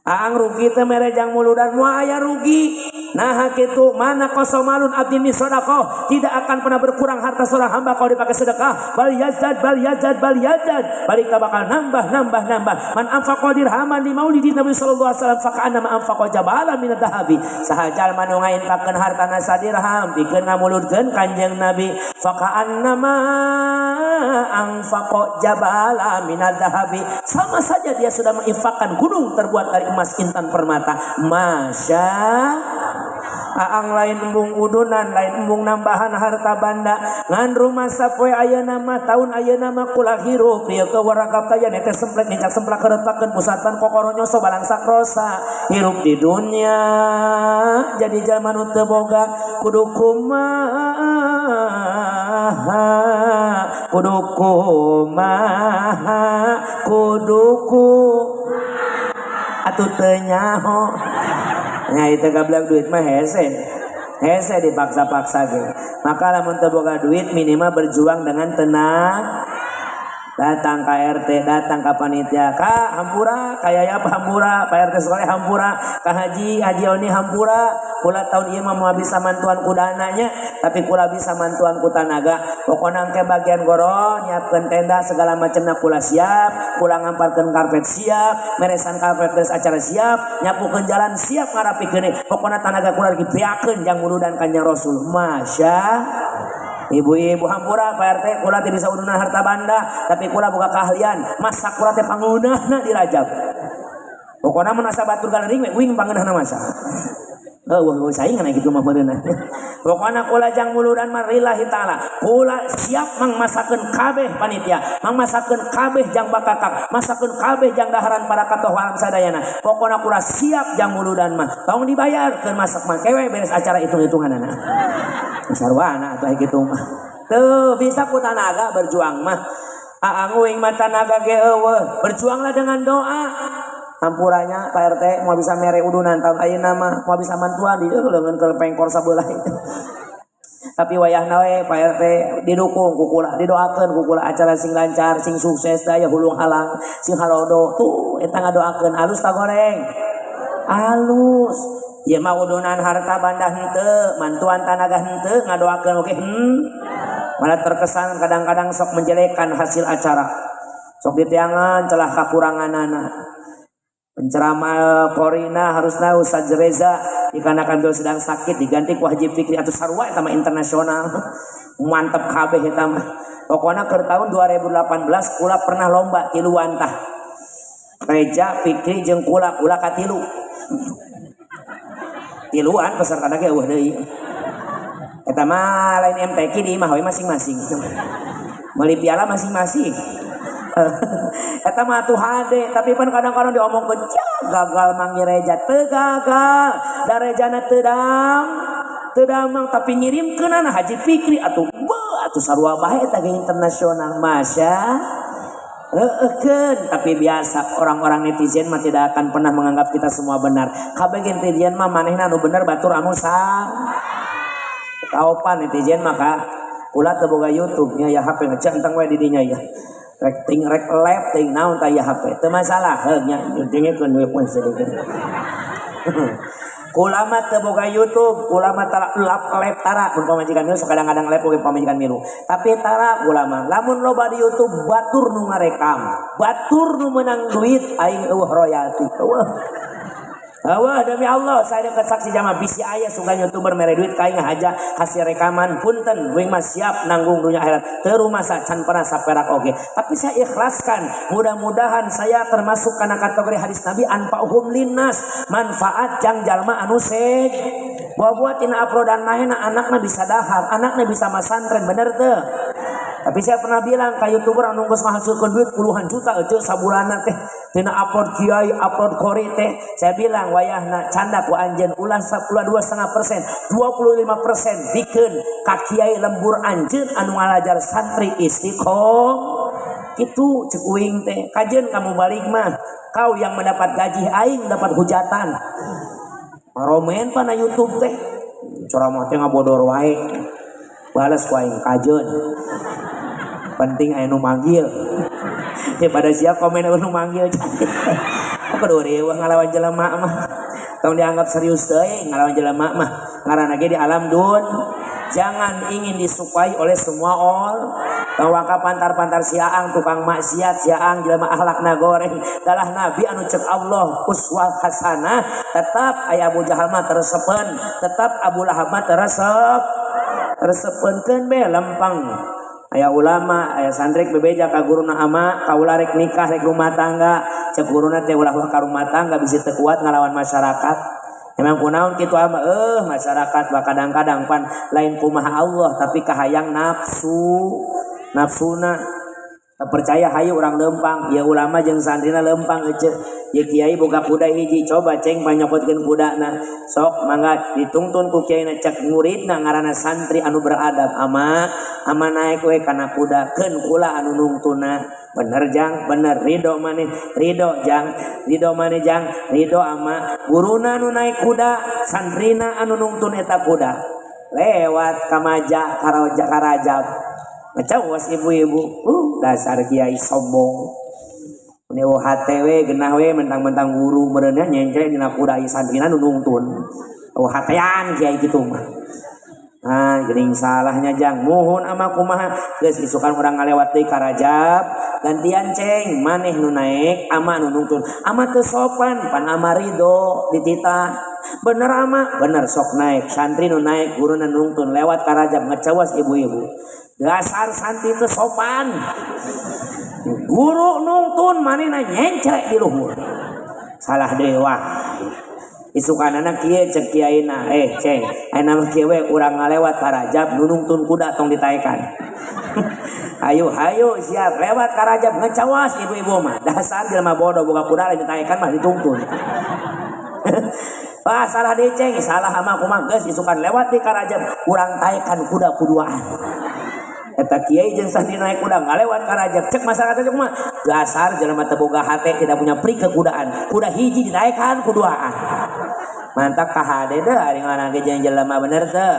Aang rugi teh mere jang muludan moal aya rugi. Nah kitu mana kosomalun abdi min sedekah, tidak akan pernah berkurang harta seorang hamba kalau dipakai sedekah. Bal yazdad bal yazdad bal yazdad, balik bakal nambah nambah nambah. Man anfaqa dirhaman li maulidi Nabi sallallahu alaihi wasallam faka'annama anfaqa jabalan min adh-dhahabi. Saha jalma nu ngainfakkeun hartana sadirham pikeun ngamuludkeun Kanjeng Nabi faka'annama anfaqa jabala min adh-dhahabi. Sama saja dia sudah menginfakkan gunung terbuat dari emas intan permata. Masya Aang lain embung udunan, lain embung nambahan harta banda. Ngan rumah sapoe ayeuna mah taun ayeuna mah kula hirup ieu ke warakap taya nete semplek nincak semplak keretakeun pusatan kokoro nyoso balangsak rosa. Hirup di dunia jadi jalma nu teu boga kudu kumaha, kudu kumaha, kudu ku atuh teu nyaho. Nya itu gablek duit mah hese. Hese dipaksa-paksa ge. Maka lamun teu boga duit minimal berjuang dengan tenang. Datang ke RT, datang ke panitia, Kak hampura, Kak Yaya hampura, Pak RT soleh hampura, Kak Haji, Haji Oni hampura. Kula tahun ieu mah moal bisa mantuan ku dananya, tapi kula bisa mantuan ku tanaga. Pokona engke bagian goro nyiapkeun tenda segala macamna kula siap, kula ngamparkeun karpet siap, meresan karpet beres acara siap, nyapukeun jalan siap ngarapikeun. Pokona tanaga kula lagi beakeun jang muludan Kanjeng Rasul. Masya Ibu-ibu hampura Pak RT kula teh bisa udunan harta banda, tapi kula boga keahlian masak kula teh pangeunahna di Rajab. Pokona mun asa batur galering we uing pangeunahna masak. Heueuh saingan kitu mah meureunna. Pokona kula jang muludan mah lillahi taala. Kula siap mangmasakeun kabeh panitia, mangmasakeun kabeh jang bakakak, masakeun kabeh jang daharan para katoh alam sadayana. Pokona kula siap jang muludan mah. Tong dibayar keur masak mah kewe beres acara hitung-hitunganana. Sarwana atuh kitu mah. Teu bisa ku tanaga berjuang mah. Aang uing mah tanaga ge eueuh, berjuanglah dengan doa. Hampuranya Pak RT mau bisa mere udunan tahun ayeuna mah, mau bisa mantuan di leungeun ke pengkor sabelah. Tapi wayahna we Pak RT didukung ku kula, didoakeun ku kula acara sing lancar, sing sukses daya hulung halang, sing halodo. Tuh eta ngadoakeun alus ta goreng. Alus. Ieu mah udunan harta banda henteu, mantuan tanaga henteu, ngadoakeun oge Malah terkesan kadang-kadang sok menjelekan hasil acara. Sok ditiangan celah kakuranganana. Penceramah Korina harusna Ustaz Reza dikarenakan beliau sedang sakit diganti ku Haji Fikri atau sarua eta mah internasional. Mantep kabeh eta mah. Pokona keur tahun 2018 kula pernah lomba tiluan tah. Reza Fikri jeung kula, kula katilu. Tiluan peserta ge eueuh deui. Eta mah lain MTQ di imah we masing-masing. Meuli piala masing-masing. Eta mah atuh hade, tapi pan kadang-kadang diomongkeun gagal mangi Reja, teu gagal, da Rejana teu dam, teu damang tapi ngirimkeunana Haji Fikri atuh beuh atuh sarua bae eta ge internasional. Masya Heueuhkeun, tapi biasa orang-orang netizen mah tidak akan pernah menganggap kita semua benar. Kabeh netizen mah manehna anu bener, batur anu salah. Kaopan netizen maka kula teu boga YouTube nya ya, HP ngecenteng we di dinya ya. Rek ting rek lep ting naon tah ya HP. Teu masalah heuh nya, dengekeun we pun sedikit. Kula mah teu boga YouTube, kula mah tara lap lep tara, mun pamajikan milu sok kadang-kadang lep oge pamajikan milu. Tapi tara kula mah, lamun loba di YouTube batur nu ngarekam, batur nu meunang duit, aing eueuh royalti. Eueuh. Eueuh, demi Allah, saya dekat saksi jamaah bisi aya sugan YouTuber mere duit ka aing haja hasil rekaman, punten uing mah siap nanggung dunia akhirat. Teu rumasa can pernah saperak oge. Tapi saya ikhlaskan, mudah-mudahan saya termasuk kana kategori hadis Nabi anfa'uhum linnas, manfaat jang jalma anu seg. Buah-buah tina uploadan manehna anakna bisa dahar, anakna bisa masantren, bener teu? Tapi saya pernah bilang ka YouTuber anu geus ngahasilkeun duit puluhan juta eueuh sabulanna teh tina upload kiai, upload qori teh. Saya bilang wayahna canda ku anjeun ulah 2,5%, 25% bikeun ka kiai lembur anjeun anu ngalajar santri istiqomah. Kitu cek uing teh. Kajeun kamu balik mah, kau yang mendapat gaji, aing dapat hujatan. Maromen pana YouTube teh. Ceramah teh ngabodor wae. Balas ku aing kajeun. Penting aya nu manggil. Daripada siap komen anu manggil. Kudu riweuh ngalawan jelema mah. Tong dianggap serius teuing ngalawan jelema mah. Ngaranna ge di alam dun. Jangan ingin disukai oleh semua orang. Tong waka pantar-pantar siaang tukang maksiat, siaang jelema akhlakna goreng. Dalah nabi anu cek Allah uswah hasanah, tetap aya Abu Jahal mah teresepeun, tetap Abu Lahab mah teresep. Teresepeunkeun be lempeng. Aya ulama, aya santri bebeja ka guruna, "Ama, kaula rek nikah, rek rumah tangga." Cek guruna teh, "Ulah ka rumah tangga, bisi teu kuat ngalawan masyarakat." "Emang kunaon kitu, ama?" "Eh, masyarakat bah kadang-kadang pan lain kumaha Allah tapi kahayang nafsu." Nafsuna percaya hayu urang lempang ya, ulama jeung santrina lempang ece ya, kiai boga kuda hiji, coba ceng panyokotkeun kudana, sok mangga ditungtun ku kiai. Cek muridna ngaranna santri anu beradab, "Ama, ama naik we kana kuda, keun kula anu nungtuna." "Bener jang, bener." "Ridho maneh?" "Ridho jang." "Ridho maneh jang?" "Ridho ama." Guruna anu naik kuda, santrina anu nungtun eta kuda, lewat kamaja karaja karajab. Ngacawas ibu-ibu, dasar kiai sombong. Ini hate we genah we mentang-mentang guru meureunnya nyencre dina kuda, santrina nu nungtun. Oh, hatean kiai kitu mah. Ah, geuning salahnya jang. "Muhun ama, kumaha? Geus isukan urang ngalewat deui ka Rajab, gantian ceng, maneh nu naek, ama nu nungtun." "Ama teu sopan." "Pan ama ridho dititah." "Bener ama?" "Bener." "Sok naik." Santri nu naek, guruna nungtun, lewat ka Rajab, ngecawas ibu-ibu. "Dasar santri itu sopan. Guru nungtun, manehna nyencrek di luhur." Salah dewa. Isukanana kieu cek kiaina, "Eh ceng, ayeuna mah kieu we, urang ngalewat ka Rajab nu nungtun kuda tong ditaekan." "Ayo, hayo siap." Lewat ka Rajab, ngecawas ibu-ibu mah. "Dasar jelema bodoh, boga kuda lain ditaekan mah ditungtun." "Wah, salah deui ceng." "Salah ama, kumaha? Geus isukan lewat di ka Rajab urang taekan kuda kuduaan." Eta kiai jeung santri naik kuda ngalewat ka Rajab, cek masyarakat teh kumaha? "Dasar jelema teu boga hate, tidak punya pri kekudaan. Kuda hiji ditaekan kuduaan." Mantap kahade deh ari ngaranna ge jeung jelema, bener teu?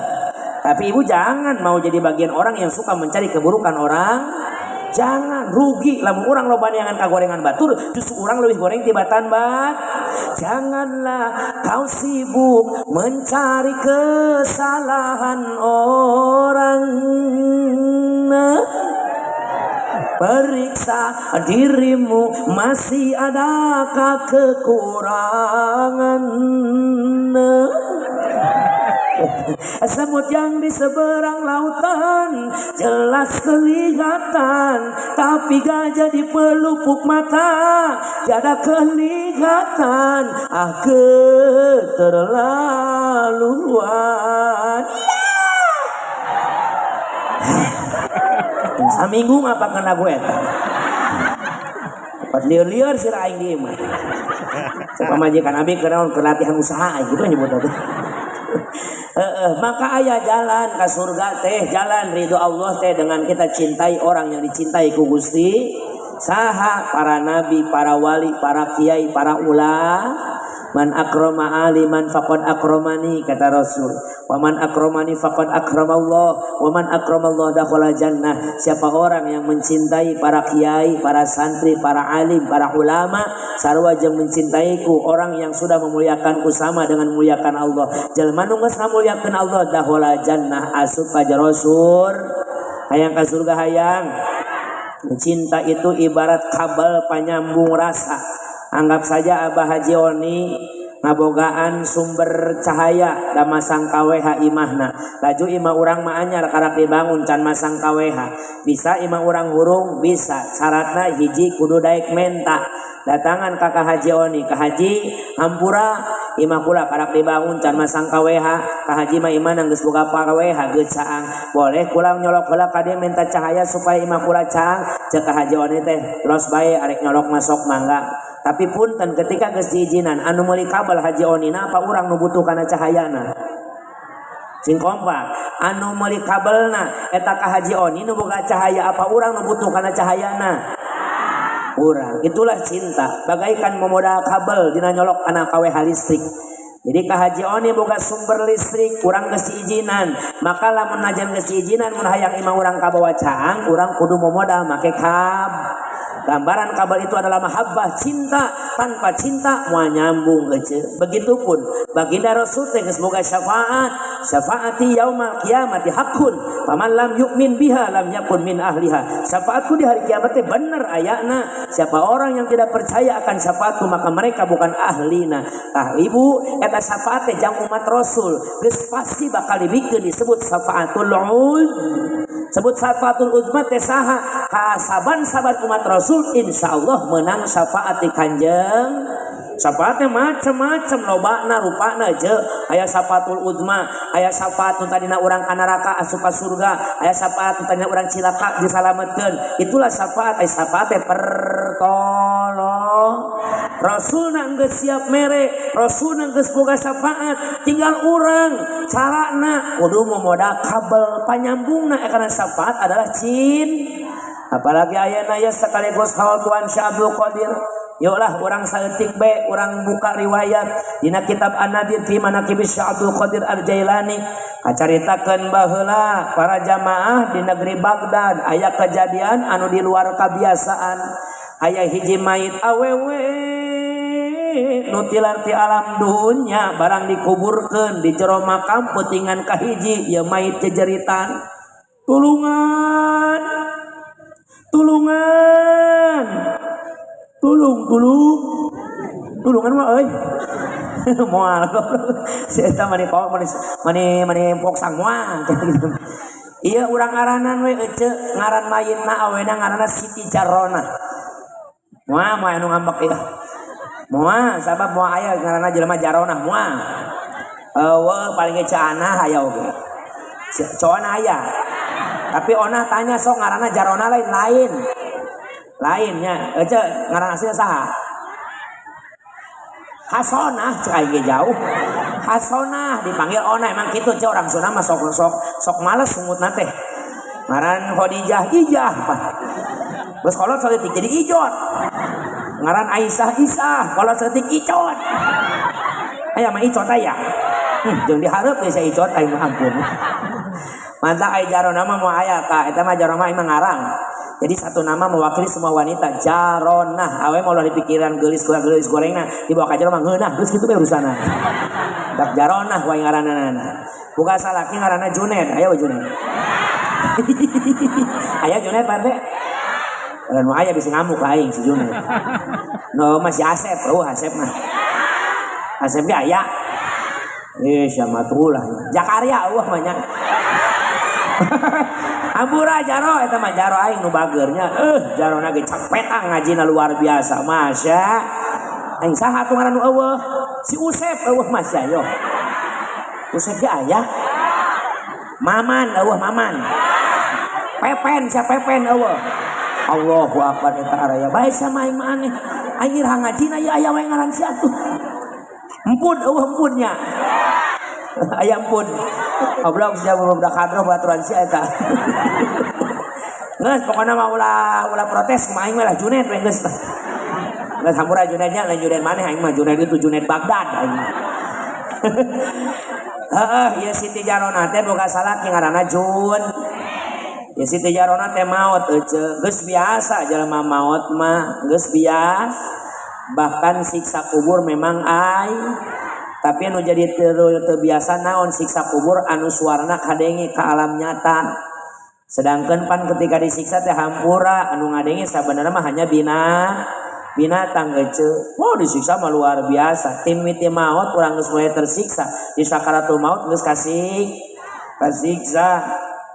Tapi ibu jangan mau jadi bagian orang yang suka mencari keburukan orang. Jangan, rugi lamun urang loba neangan kagorengan batur, justru urang lebih goreng tibatan bat. Janganlah kau sibuk mencari kesalahan orang. Periksa dirimu, masih adakah kekurangan? Semut yang di seberang lautan jelas kelihatan, tapi gajah di pelupuk mata tiada kelihatan. Ah, keterlaluan. Saminggu ngapakeun lagu eta. Dapat lieur-lieur sirah aing di imah. Cek pamajikan abi, "Kunaon?" "Keur latihan usaha aing," gitu nyebut teh. Heeh, maka aya jalan ke surga teh, jalan ridho Allah teh dengan kita cintai orang yang dicintai ku Gusti. Saha? Para nabi, para wali, para kiai, para ulama. Man akrama aliman faqad akramani, kata Rasul. Wa man akramani faqad akramallah, wa man akramallah dakhala jannah. Siapa orang yang mencintai para kiai, para santri, para alim, para ulama, sarua jeung mencintaiku, orang yang sudah memuliakanku sama dengan memuliakan Allah. Jalma nu geus ngamuliakeun Allah dakhala jannah, asup ka jero sur. Hayang ka surga hayang. Cinta itu ibarat kabel panyambung rasa. Anggap saja Abah Haji Oni ngabogaan sumber cahaya da masang KWH imahna. Laju imah urang mah anyar karak dibangun can masang KWH. Bisa imah urang hurung? Bisa. Syaratna hiji kudu daek menta. Datangan ka Ka Haji Oni, Ka Haji hampura imah kula karak dibangun can masang KWH. Ka Haji mah imah geus boga KWH geus caang. Boleh kula nyolok heula ka dieu minta cahaya supaya imah kula caang? Ceuk Ka Haji Oni teh los bae arek nyolok masuk mangga. Tapi punten ketika geus diizinan anu meuli kabel Haji Oni na apa urang nu butuh kana cahayana? Sing kompak. Anu meuli kabelna eta Ka Haji Oni nu boga cahaya apa urang nu butuh kana cahayana? Urang. Itulah cinta. Bagaikan memodal kabel dina nyolok kana KWH listrik. Jadi Ka Haji Oni boga sumber listrik, urang geus diizinan. Maka lamun najan geus diizinan mun hayang imah urang kabawa caang, urang kudu momodal make kabel. Gambaran kabel itu adalah mahabbah, cinta. Tanpa cinta moal nyambung ece. Begitupun baginda Rasul teh geus boga syafaat. Syafaati yaumal qiyamati haqqun, faman lam yu'min biha lam yakun min ahliha. Syafaatku di hari kiamat teh bener ayana. Siapa orang yang tidak percaya akan syafaatku maka mereka bukan ahlina. Tah ibu eta syafaat teh jang umat Rasul geus pasti bakal dibikeun disebut syafaatul uz. Sebut syafaatul uzma teh saha? Ka saban-saban umat Rasul insyaallah menang syafaat di Kanjeng. Syafaatnya macam-macam lobana rupana je. Aya syafaatul uzma, aya syafaat nu tadina urang ka neraka asup ka surga, aya syafaat nu tadina urang cilaka disalametkeun. Itulah syafaat, aya syafaat teh pertolong. Rasulna geus siap mere, Rasulna geus boga syafaat, tinggal urang carana kudu memodal kabel panyambungna karena syafaat adalah cinta. Apalagi ayeuna ya sekaligus haul Tuan Syekh Abdul Qadir. Yuklah urang saeutik be, urang buka riwayat dina kitab An-Nadir fi Manaqib Syekh Abdul Qadir Al-Jailani. Kacaritakeun baheula para jamaah di negeri Baghdad aya kejadian anu di luar kebiasaan. Aya hiji mayit awewe nu tilar ti alam dunya barang dikuburkeun di jero makam peutingan kahiji ieu mayit jejeritan. Tulungan, tulungan, tulung, tulung, tulungan mah euy. Moal. Si eta mani kok mani mani mani poksang moal. Ieu urang ngaranan we ece ngaran mayitna awena ngaranna Siti Jarona. Moal moal anu ngambek ieu. Moal sabab moal aya ngaranna jelema Jaronah moal. Eueuh paling ge Anah aya oge. Coana aya. Tapi onah tanya sok ngaranna Jarona lain lain. Lainnya ece ngaran aslinya saha? Hasonah cek aing ge jauh. Hasonah dipanggil onah emang kitu cek orang Sunda mah sok sok sok males sungutna teh. Ngaran Khadijah Ijah pak. Geus kolot saeutik jadi ijot. Ngaran Aisyah Isah kolot saeutik icot. Aya mah icot aya. Jeung dihareup geus icot aing mah ampun. Mantap ai Jarona mah moal aya ka eta mah Jarona mah ngarang. Jadi satu nama mewakili semua wanita. Jaronah. Awe mau di pikiran geulis goreng geulis gorengna dibawa ka jero mah ngeunah geus kitu bae urusanna. Dak Jaronah wae ngaranna. Buka salaki ngaranna Junet. Aya we Junet. Aya Junet Pak RT. Nu aya bisa ngamuk aing si Junet. No masih Asep, oh Asep mah. Asep ge aya. Siapa tuh lah. Jakaria eueuh banyak. Ampura jaro eta mah jaro aing nu bageurnya. Jarona ge cak petang ngajina luar biasa. Masya. Aing saha tuh ngaran nu eueuh? Si Usep eueuh masya yo. Usep ge aya. Maman eueuh Maman. Pepen sia Pepen eueuh. Allahu akbar eta araya bae sama aing mah aneh. Aing ira ngajina ieu aya wae ngaran sia tuh. Empun eueuh empunnya. Aya empun. Goblok sia budak kadro baturan sia eta. Geus pokona mah ulah ulah protes kumaha aing mah lah Junet we geus lah. Geus hampura Junetnya lain Junet maneh aing mah Junet itu Junet Baghdad aing mah. Heeh, ieu Siti Jarona teh boga salaki ngaranna Jun. Ya Siti Jarona teh maot ece, geus biasa jelema maot mah, geus biasa. Bahkan siksa kubur memang ai tapi anu jadi teu biasa naon siksa kubur anu suarana kadenge ka alam nyata. Sedangkan pan ketika disiksa teh hampura anu ngadenge sabenerna mah hanya binatang ece. Wow, disiksa mah luar biasa. Tim miti maot urang geus mulai tersiksa. Di sakaratul maut geus kasih kasiksa.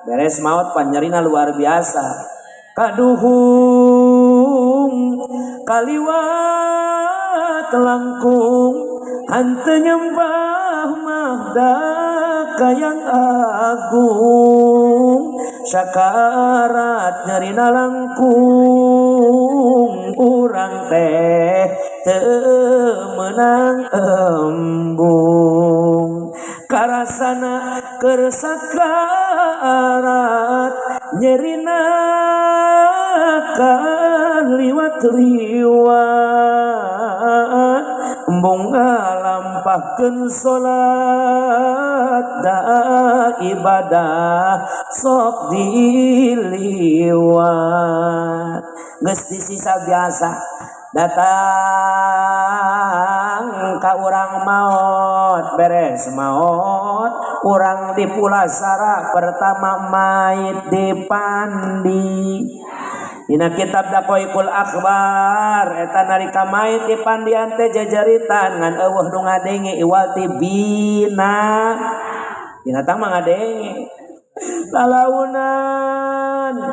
Beres maut panyerina luar biasa. Kaduhung kaliwat langkung henteu nyembah mahda kayang agung sakarat nyerina langkung urang teh teu meunang embung karasana keur sakarat nyerina kaliwat-liwat embung ngalampahkeun salat da ibadah sok diliwat. Geus disiksa biasa datang ka urang maot, beres maot urang dipulasara pertama mait dipandi. Dina kitab Daqaiqul Akhbar eta nalika mait dipandian teh jajaritan ngan eueuh nu ngadenge iwal ti bina binatang mah ngadenge lalaunan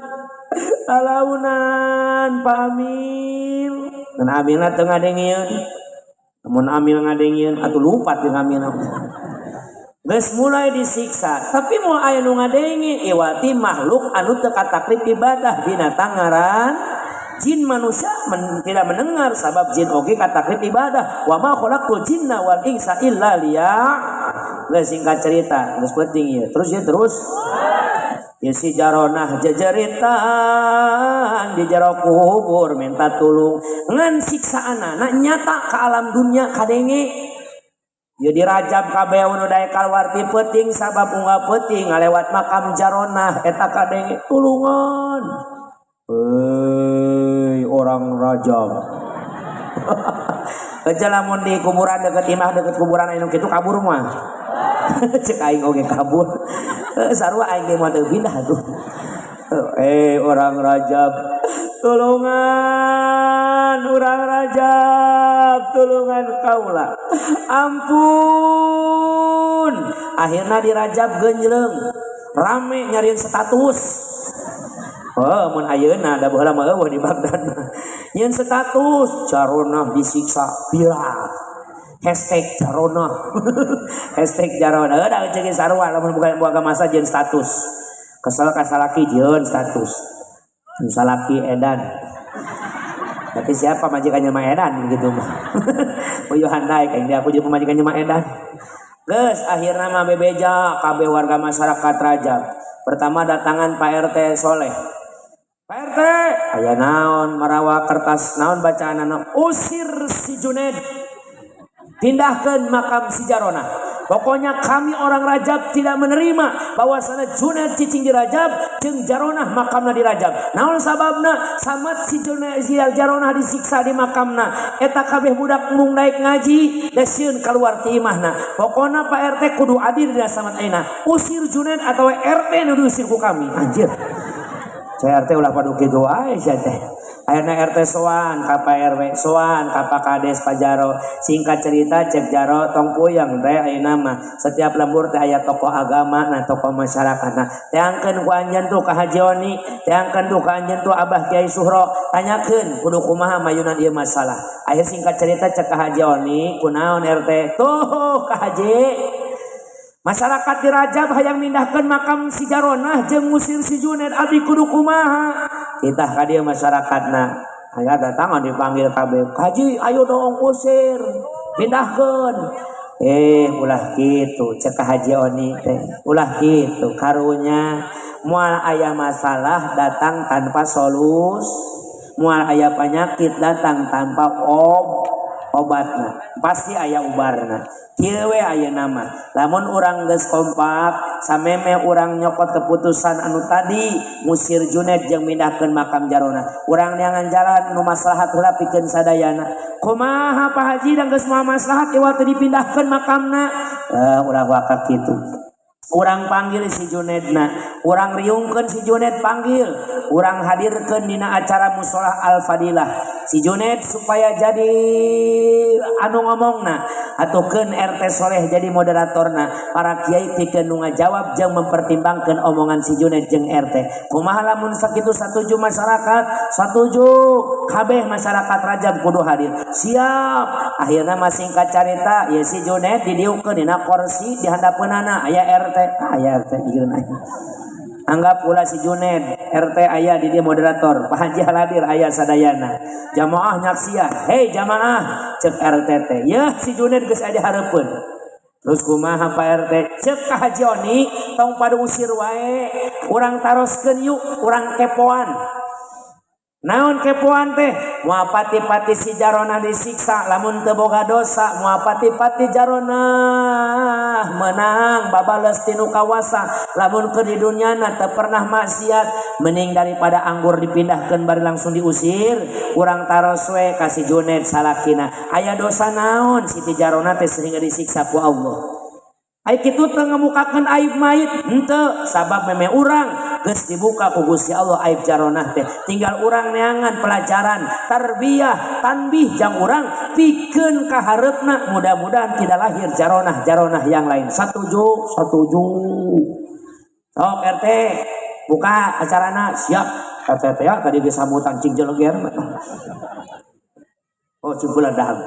lalaunan Pak Amil dan Amilna teu ngadengieun mun Amil ngadengieun atuh lupat jeung Amil. Geus mulai disiksa tapi mau aya nu ngadenge iwati makhluk anu teu kataklif ibadah binatang ngaran jin manusia tidak mendengar sabab jin oge kataklif ibadah wa ma khalaqtul jinna wal insa illa liya. Geus singkat cerita geus penting ieu terus ya terus ya si Jaronah jejeritan di jero kubur minta tulung ngan siksaanana nyata ke alam dunia kadenge. Ya dirajab kabeh nu daek kaluar ti peuting sabab unggal peuting ngalewat makam Jaronah eta kadenge tulungan. Heuy orang Rajab. Aja lamun di kuburan deket imah deket kuburan anu kitu kabur mah. Cek aing oge kabur. Sarua aing ge moal teu pindah atuh. Orang Rajab tulungan, orang Rajab tulungan kaula. Ampun. Akhirna di Rajab genjleng. Rame nyariin status. Oh, mun ayeuna da baheula mah eueuh di Baghdad. Nyeun status Jaronah disiksa viral. Hashtag Jaronah. Hashtag Jaronah. Da ceuk sarua lamun buka masa jeung status. Kesel ka salaki jeung status. Jeung salaki edan. Tapi siapa majikannya mah edan gitu mah. Uyuhan naik aing aku jeung pamajikannya mah edan. Geus akhirna mah bebeja kabeh warga masyarakat Rajab. Pertama datangan Pak RT Soleh. Pak RT, aya naon marawa kertas naon bacaanana usir si Juned. Pindahkan makam si Jaronah. Pokoknya kami orang Rajab tidak menerima bahwasanya Juned cicing di Rajab jeung Jaronah makamna di Rajab. Naon sababna? Samat si Juned si Jaronah disiksa di makamna. Eta kabeh budak mung naik ngaji da sieun keluar ti imahna. Pokona Pak RT kudu adil dina samat ayeuna. Usir Juned atawa RT nu diusir ku kami. Anjir. Saya RT ulah padu kitu wae sia teh. Akhirna RT soan ka Pak RW, soan ka Pak Kades Pak Jaro. Singkat cerita cek Jaro tong puyeng teh ayeuna mah setiap lembur teh aya tokoh agama nah tokoh masyarakat. Nah teangkeun ku anjeun tuh ka Haji Oni, teangkeun tuh ka anjeun tuh Abah Kiai Suhro, tanyakeun kudu kumaha mayunan ieu masalah. Akhir singkat cerita cek ka Haji Oni, kunaon RT? Tuh ka Haji. Masyarakat di Rajab hayang mindahkeun makam si Jaronah jeung ngusir si Juned abdi kudu kumaha? Titah ka dieu masyarakatna. Aya datangan dipanggil kabeh. Haji ayo dong usir, pindahkeun. Ulah kitu cek Haji Oni teh, ulah kitu karunya. Moal aya masalah datang tanpa solus, moal aya penyakit datang tanpa obatna, pasti aya ubarna. Kieu we ayeuna mah, lamun urang geus kompak, sameme urang nyokot keputusan anu tadi ngusir Junet jeung mindahkeun makam Jarona, urang neangan jalan nu maslahat heula pikeun sadayana. Kumaha, Pak Haji, dan geus moal maslahat iwal teu dipindahkeun makamna? Ulah waka kitu. Urang panggil si Junedna, urang riungkeun si Juned, panggil, urang hadirkeun dina acara musola Al Fadilah si Juned supaya jadi anu ngomongna, atukeun RT Soleh jadi moderatorna, para kiai pikeun nu ngajawab jeung mempertimbangkeun omongan si Juned jeung RT. Kumaha lamun sakitu, satuju masyarakat? Satuju. Kabeh masyarakat Rajab kudu hadir. Siap. Akhirnya masing carita ya, si Juned didiukeun dina kursi, di handapeunana aya RT, aya RT gigireun aing. Anggap pula si Juned, RT aya di dia moderator, Pak Haji hadir, aya sadayana jamaah nyaksian. "Hei jamaah," cek RT teh, ya si Juned geus aya hareupeun. "Terus kumaha, Pak RT?" Cek ka Haji Oni, "Tong pada usir wae, urang taroskeun yuk, urang kepoan." Naon kepoan teh? Moal pati-pati si Jarona disiksa lamun teu boga dosa, moal pati-pati Jarona menang babales tinu kawasa lamun keur di dunyana teu pernah maksiat. Mending daripada anggur dipindahkeun bari langsung diusir, urang taros we ka si Junet salakina, aya dosa naon Siti Jarona teh sehingga disiksa ku Allah? Ai kitu teu ngemukakeun aib mayit? Henteu, sabab meme urang geus dibuka ku Gusti Allah aib Jaronah teh. Tinggal urang neangan pelajaran, tarbiyah, tanbih jang urang pikeun ka hareupna, mudah-mudahan tidak lahir jaronah-jaronah yang lain. Satuju? Satuju. Sok RT, buka acarana. Siap. RT teh ya, tadi disambutan cing jeleger. Oh, cing dahag.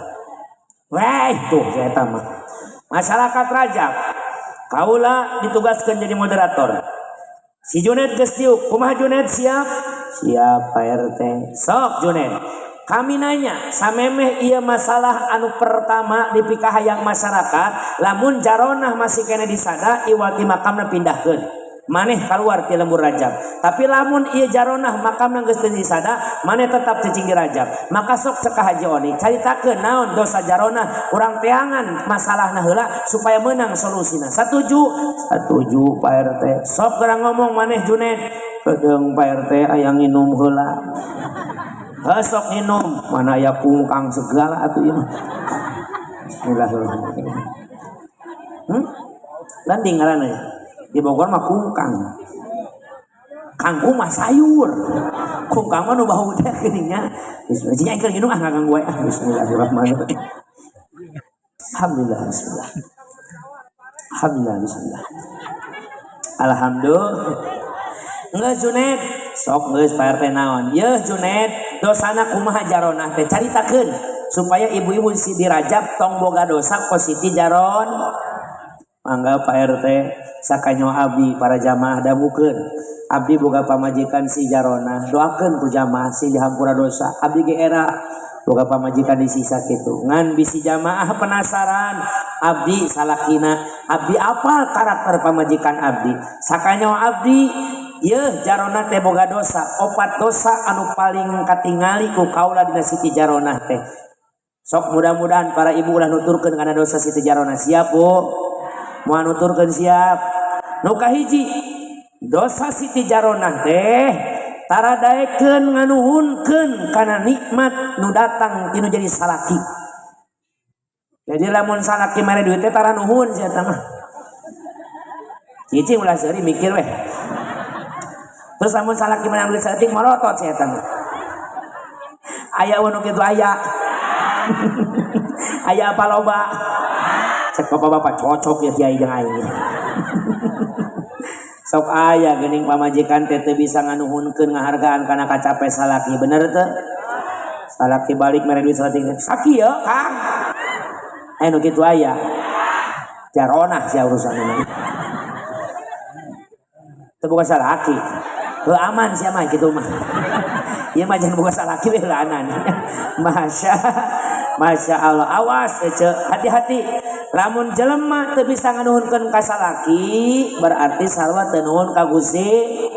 Weh, tuh saya mah. Masyarakat Rajab, kaula ditugaskan jadi moderator. Si Junet geus diuk. Kumaha Junet, siap? Siap, Pak RT. Sok Junet, kami nanya samemeh ieu masalah anu pertama dipikahayang masyarakat, lamun Jaronah masih kena disada, iwati makamna pindahkeun, maneh keluar ti lembur Rajab. Tapi lamun ieu Jaronah makamna geus teu disada, maneh tetap cicing di Rajab. Maka sok cek Haji Oni, caritakeun naon dosa Jaronah, urang teangan masalahna heula supaya menang solusina. Satuju? Satuju, Pak RT. Sok gerang ngomong maneh, Junet. Kedeung, Pak RT, aya nginum heula. Heuh, sok minum. Mana aya kungkang segala atuh ieu mah. Bismillahirrahmanirrahim. Landing ngaranna ya? Di Bogor mah kungkang. Kangkung mah sayur. Kungkang mah nu bau teh geuning nya. Bismillah. Cing aing keur nginum, ah, ngaganggu wae ah. Bismillahirrahmanirrahim. Alhamdulillah, bismillah. Alhamdulillah, bismillah. Alhamdulillah. Geus Junet, sok geus Pak RT naon? Yeuh Junet, dosana kumaha Jaronah teh, caritakeun supaya ibu-ibu si di Rajab tong boga dosa kos Siti Jaron. Mangga Pak RT, sakanyo abdi para jamaah damukeun. Abdi boga pamajikan si Jarona, doakeun ku jamaah si dihampura dosa. Abdi ge era boga pamajikan disiksa kitu. Ngan bisi jamaah penasaran, abdi salakina, abdi apal karakter pamajikan abdi. Sakanyo abdi, yeuh Jarona teh boga dosa, opat dosa anu paling katingali ku kaula dina Siti Jaronah teh. Sok mudah-mudahan para ibu ulah nuturkeun kana dosa Siti Jarona. Siap, Bu? Mau nuturkeun siap? Nu kahiji, dosa Siti Jaronah teh tara daekeun nganuhunkeun kana nikmat nu datang tinu jadi salaki. Jadi lamun salaki mere duit teh tara nuhun sia eta mah. Cicing ulah seuri, mikir weh. Terus lamun salaki menang duit saeutik, morotot sia eta mah. Aya nu kitu aya. Aya apa loba? Cek bapak-bapak, cocok ya kiai jeung aing. Sok aya geuning pamajikan teh teu bisa nganuhunkeun, ngahargaan kana kacape salaki, bener teu? Salaki balik mere duit saeutik, "Sakieu, Kang." Aya nu kitu aya. Jaronah sia urusanna. Teu boga salaki. Heuh, aman sia mah kitu mah. Ieu mah jangan boga salaki we heulaanan. Masya Masya Allah, awas ece, hati-hati. Lamun jelema teu bisa nganuhunkeun ka salaki, berarti sarua teu nuhun ka Gusti.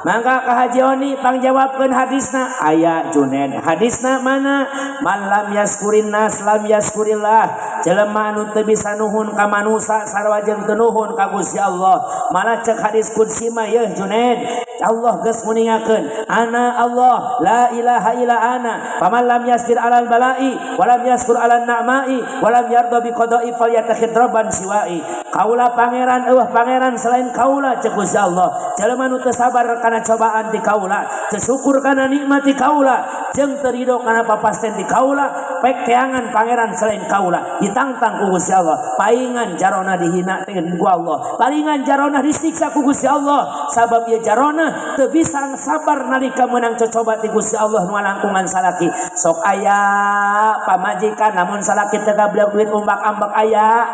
Mangga ka Haji Oni pangjawabkeun hadisna. Aya Juned, hadisna mana? Man lam yaskurin nas lam yaskurillah. Jelema anu teu bisa nuhun ka manusa sarua jeung teu nuhun ka Gusti Allah. Malah cek hadis qudsi mah yeuh Juned, Allah geus nguningakeun, ana Allah la ilaha illa ana, faman lam yasbir alal bala'i wa lam yaskur alal na'ma'i wa lam yarda bi qada'i falyattakhid rabban siwa'i. Kaula pangeran, euweuh pangeran selain kaula, cek Gusti Allah. Jelema nu teu sabar kana cobaan ti kaula, teu syukur kana nikmat ti kaula, jeung teu ridho kana papasten ti kaula, pek teangan pangeran selain kaula. Ditangtang ku Gusti Allah, paingan jarona dihina teh ku Allah, palingan jarona disiksa ku Gusti Allah, sabab ieu jarona teu bisa sabar nalika meunang cocoba ti Gusti Allah nu langkungan salaki. Sok aya pamajikan lamun salaki teu gablek duit umbak-ambek aya.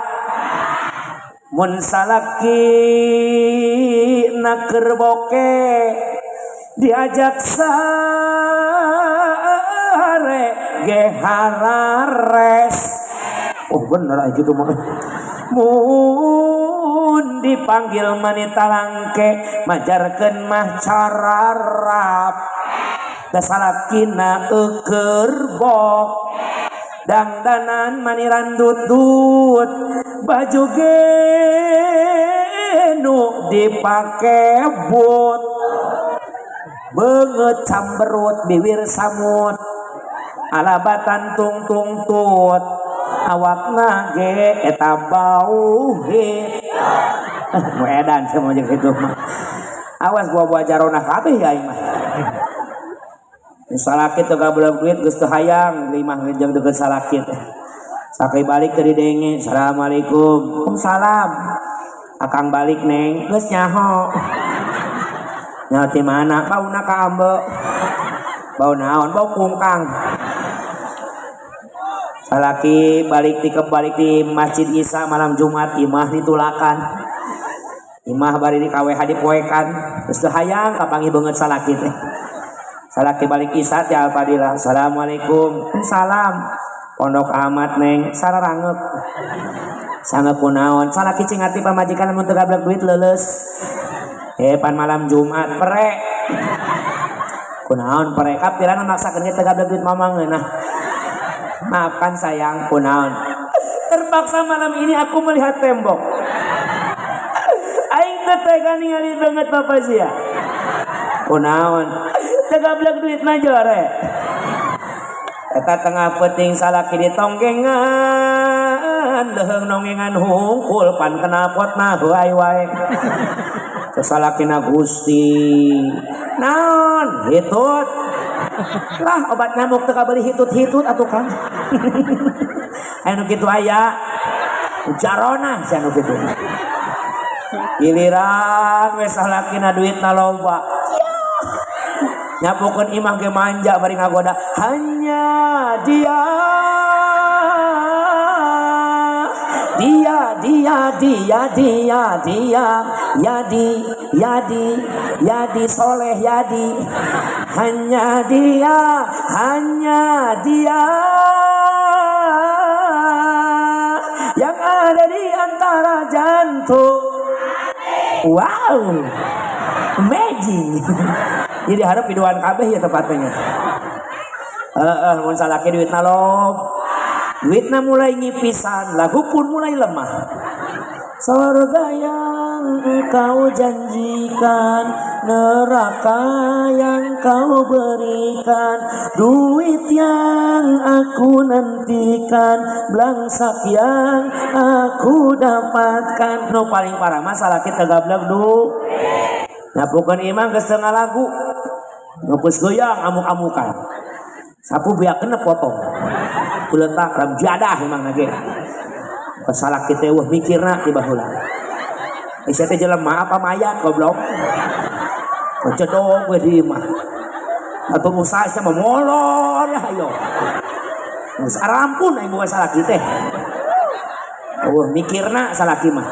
Mun salaki na keur boke diajak sare ge harares. Oh bener aja gitu mah. Mun dipanggil manita langke, majarkeun mah cararap. Da salakina eukeun bok, dangdanan maniran dut-dut, baju genu dipake but, beungeut camberut, biwir samut, alabatan tung tung tut, awakna ge eta bau hit. Nu edan sia jeung kitu mah. Awas, buah-buah jarona kabeh ya aing mah. Salaki teu gablek duit geus teu hayang imah jeung deukeut salaki teh. Sakali balik teu didenge, "Assalamualaikum." "Waalaikumsalam." "Akang balik, Neng." "Geus nyaho." "Nyaho ti mana?" "Bauna ka ambe." "Bau naon?" "Bau kungkang." Salaki balik ti balik di Masjid Isa malam Jumat, imah ditulakan. Imah bari di KWH dipoekan, geus teu hayang kapanggih beungeut salaki teh. Salaki balik Isa ti Al-Fadilah. "Assalamualaikum." "Salam." "Pondok amat, Neng." "Sararangeuk." "Sangeuk kunaon?" Salaki cing ngarti pamajikan mun teu gablek duit leuleus. Pan malam Jumat pere. "Kunaon pere?" "Kapirana maksakeun ge teu gablek duit mama ngeunah." "Maafkan, sayang." "Kunaon?" "Terpaksa malam ini aku melihat tembok. Aing teu tega ningali beungeut bapak sia." "Kunaon?" "Teu gablek duit mah jore." Eta tengah peuting salaki ditonggengan, leuheung nongengan hungkul, pan knalpotna heuay wae. Cek salakina, "Gusti, naon hitut lah, obat nyamuk teu kabeli hitut-hitut atuh, Kang." Aya nu kitu, aya jarona sia nu kitu. Giliran we salakina duitna loba, nyapukeun imah ge manja bari ngagoda, hanya dia, dia, dia, dia, dia, dia, Yadi, Yadi, Yadi Soleh Yadi, hanya dia, hanya dia yang ada di antara jantung. Wow, amazing. Jadi harap piduan kabeh ya tepatnya. Heeh, mun salaki duitna lob, duitna mulai ngipisan, lagu pun mulai lemah. Surga yang engkau janjikan, neraka yang kau berikan, duit yang aku nantikan, belangsak yang aku dapatkan. Nu paling parah masalah kita gablek du. Nyapukeun imah geus teu ngalagu. Geus goyang amuk-amukan. Sapu biak kena potong. Kuletak ram jadah emang ge. Salah kita wah mikirna ti baheula. Sia teh jelema apa mayat, goblok? Cedok we di imah. Atau usaha sia mah molor ya ayo. Geus arampun aing boga salaki teh. Oh, mikirna salaki mah.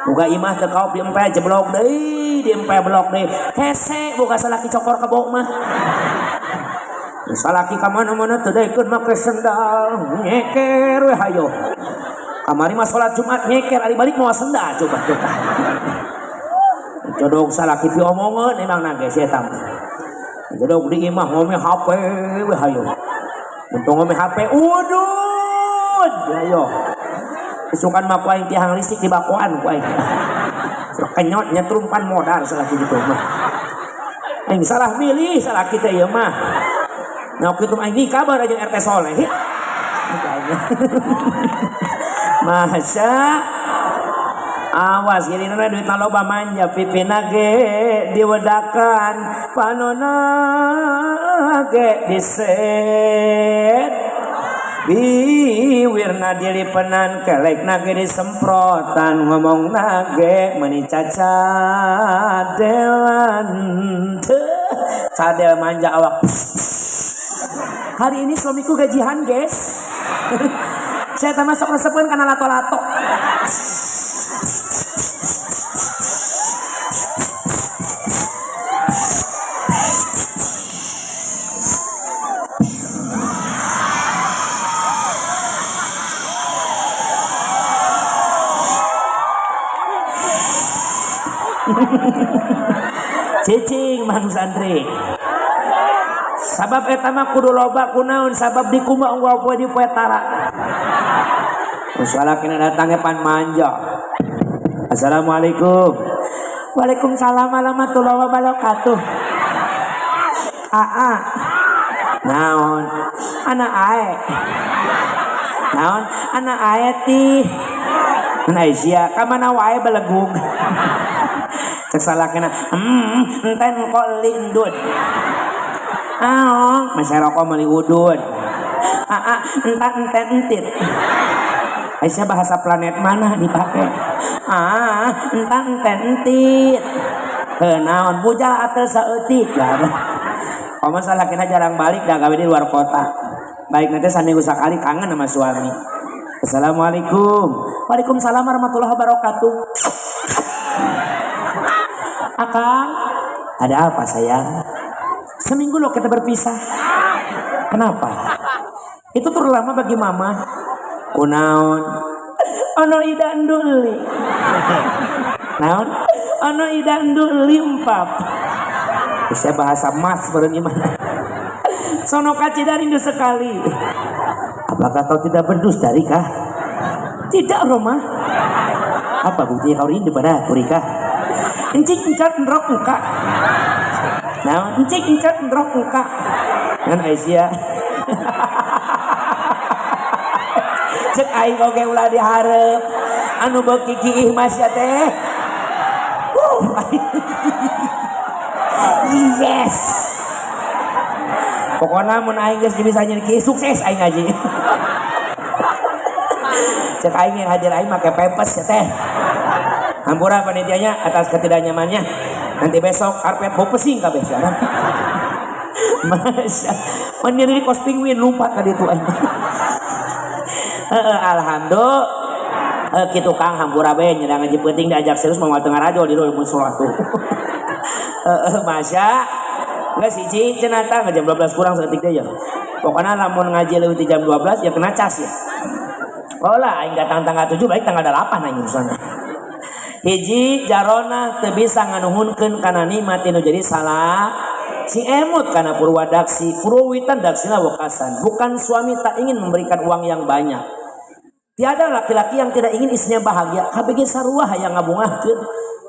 Boga imah teu kaop diempel jeblok deui, diempel blok deui. Hese boga salaki cokor kebok mah. Salaki ka mana-mana teu daekeun make sendal, nyeker we hayo. Kamari mah salat Jumat nyeker ari balik moal senda coba tuh. Jodog salaki piomongeun emang nage si eta mah. Jodog di imah ngome HP we hayo. Untung ngome HP udud hayo. Isukan mah ku aing tihang listrik di bakoan ku aing. Kenyot nyetrumpan modar salaki gitu mah. Aing salah milih salaki teh ieu mah. Nah kitu aing nikah bara jeung RT Soleh. Masya awas gini nana duit loba manja pipina ge diwedakan panona ge diset biwirna dilipenan kelekna ge disemprotan ngomongna ge meuni cacadelan cadel manja awak. Hari ini suamiku gajian guys. Saya termasuk resepeun kana lato-lato. Cicing mang santri. Sabab eta mah kudu loba kunaon sabab dikumbah unggal poe di poe tara. Salakina datangnya pan manja. Assalamualaikum. Waalaikumsalam warahmatullahi wabarakatuh. Aa. Naon? Anak ae. Naon? Anak ae ti. Nah sia ka mana wae belegug. Cek salakina, enten kok lindun. Aong, masih rokok meuli udud. Aa, entan enten entit. Aisyah bahasa planet mana dipakai? Ah, entan enten entit. Heuh naon bujal ateu saeutik. Komo salakina jarang balik dah gawe di luar kota. Baik nanti saminggu sakali kangen sama suami. Assalamualaikum. Waalaikumsalam warahmatullahi wabarakatuh. Akang, ada apa sayang? Seminggu loh kita berpisah. Kenapa? Itu terlalu lama bagi mama. Kunaon? Ono idan duli. Naon? Ono idan duli empap. Saya bahasa mas baru gimana? Sono kacida rindu sekali. Apakah kau tidak berdusta, Rika? Tidak, Roma. Apa buktinya kau rindu pada aku, Rika? Encik encat nrok muka. Nah, encik encat nrok muka. Kan Aisyah. Cek aing oge ulah dihareup. Anu beuki kiih mas ya teh. Yes. Pokoknya mun aing geus bisa nyeun kiih sukses aing ngaji. Cek aing yang hadir aing make pempes ya teh. Hampura panitianya atas ketidaknyamannya. Nanti besok karpet bau pesing kabeh sia. Masya, mendiri kos penguin lompat ka ditu aing. Alhamdulillah. Kitu Kang hampura bae nyedang ngaji penting diajak serius moal teu ngarajo di mun sholat tuh. Masya, geus hiji cenah tah jam 12 kurang saeutik deui ya. Pokona lamun ngaji leuwih ti jam 12 ya kena cas ya. Oh lah aing datang tanggal 7 balik tanggal 8 aing urusanna. Hiji jarona teu bisa nganuhunkeun kana nikmat nu jadi salah. Si emut kana purwadaksi, purwitan daksina wekasan. Bukan suami tak ingin memberikan uang yang banyak. Tiada laki-laki yang tidak ingin istrinya bahagia. KBG sarua hayang ngabungahkeun.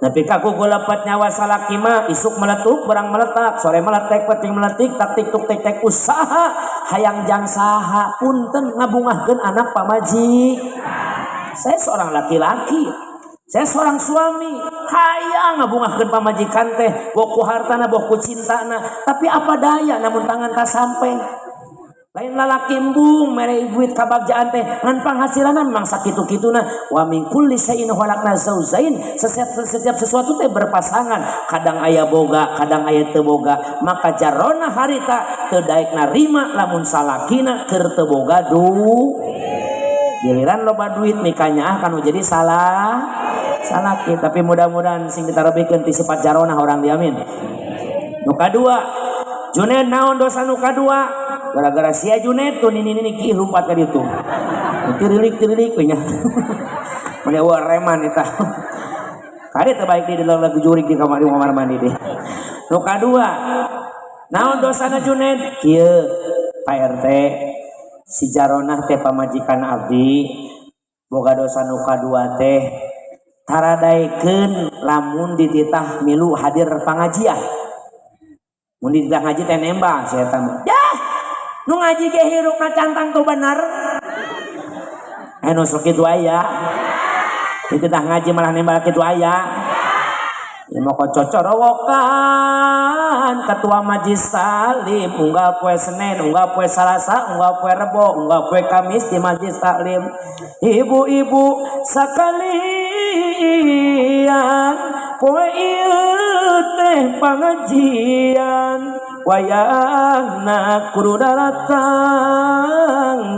Tapi kaku lepet nyawa salaki mah isuk meletuk, berang meletak, sore meletek, peting meletik, taktik tuk tek tek usaha hayang jang saha punten ngabungahkeun anak pamaji. Saya seorang laki-laki. Saya seorang suami, hayang ngabungahkeun pamajikan teh, boh ku hartana, boh ku cintana, tapi apa daya namun tangan tak sampai. Lain lalaki embung mere duit kabagjaan teh, ngan panghasilanna memang sakitu-kituna. Wa min kulli syai'in khalaqna zaujain, setiap sesuatu teh berpasangan, kadang aya boga, kadang aya teu boga. Maka jarona harita teu daek narima lamun salakina keur teu boga du. Giliran loba duit nikahnya ah kanu jadi salah. Salaki, tapi mudah-mudahan sing ditarabikeun ti sifat jaronah orang diamin. Nu kadua, Junaid naon dosa nu kadua? Gara-gara sia Junaid tuh nini-nini kieu lumpat ka ditu. Tirilik-tirilik we nya. Mane eueuh reman eta. Kade teu baik di lagu jurig di kamar mandi deh. Nu kadua, naon dosana Juned? Kieu Pak RT, si Jaronah teh pamajikan abdi boga dosa nu kadua teh taradaekeun lamun dititah milu hadir pangajian. Mun dititah ngaji teh nembang si eta mah. Yah, nu ngaji ge hirupna cantang tuh bener. Nu sok kitu aya. Dititah ngaji malah nembak kitu aya. Ya mau cocorowokan ketua majlis taklim unggal poe Senin, unggal poe Salasa, unggal poe Rebo, unggal poe Kamis di majlis taklim. Ibu-ibu sakalian poe ieu teh pangajian wayahna kudu daratang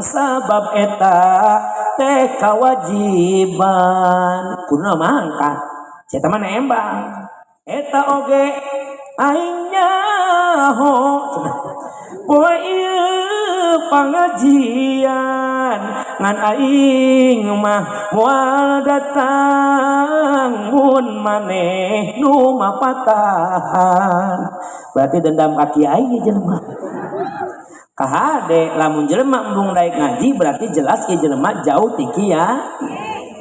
sabab eta teh kawajiban. Kudu mangkat. Saya mah nembang. Eta oge aing nyaho poe ieu pangajian ngan aing mah moal datang mun maneh nu mapatahan. Berarti dendam ka kiai jelema. Kahade lamun jelema embung daek ngaji berarti jelas ieu jelema jauh ti kiai.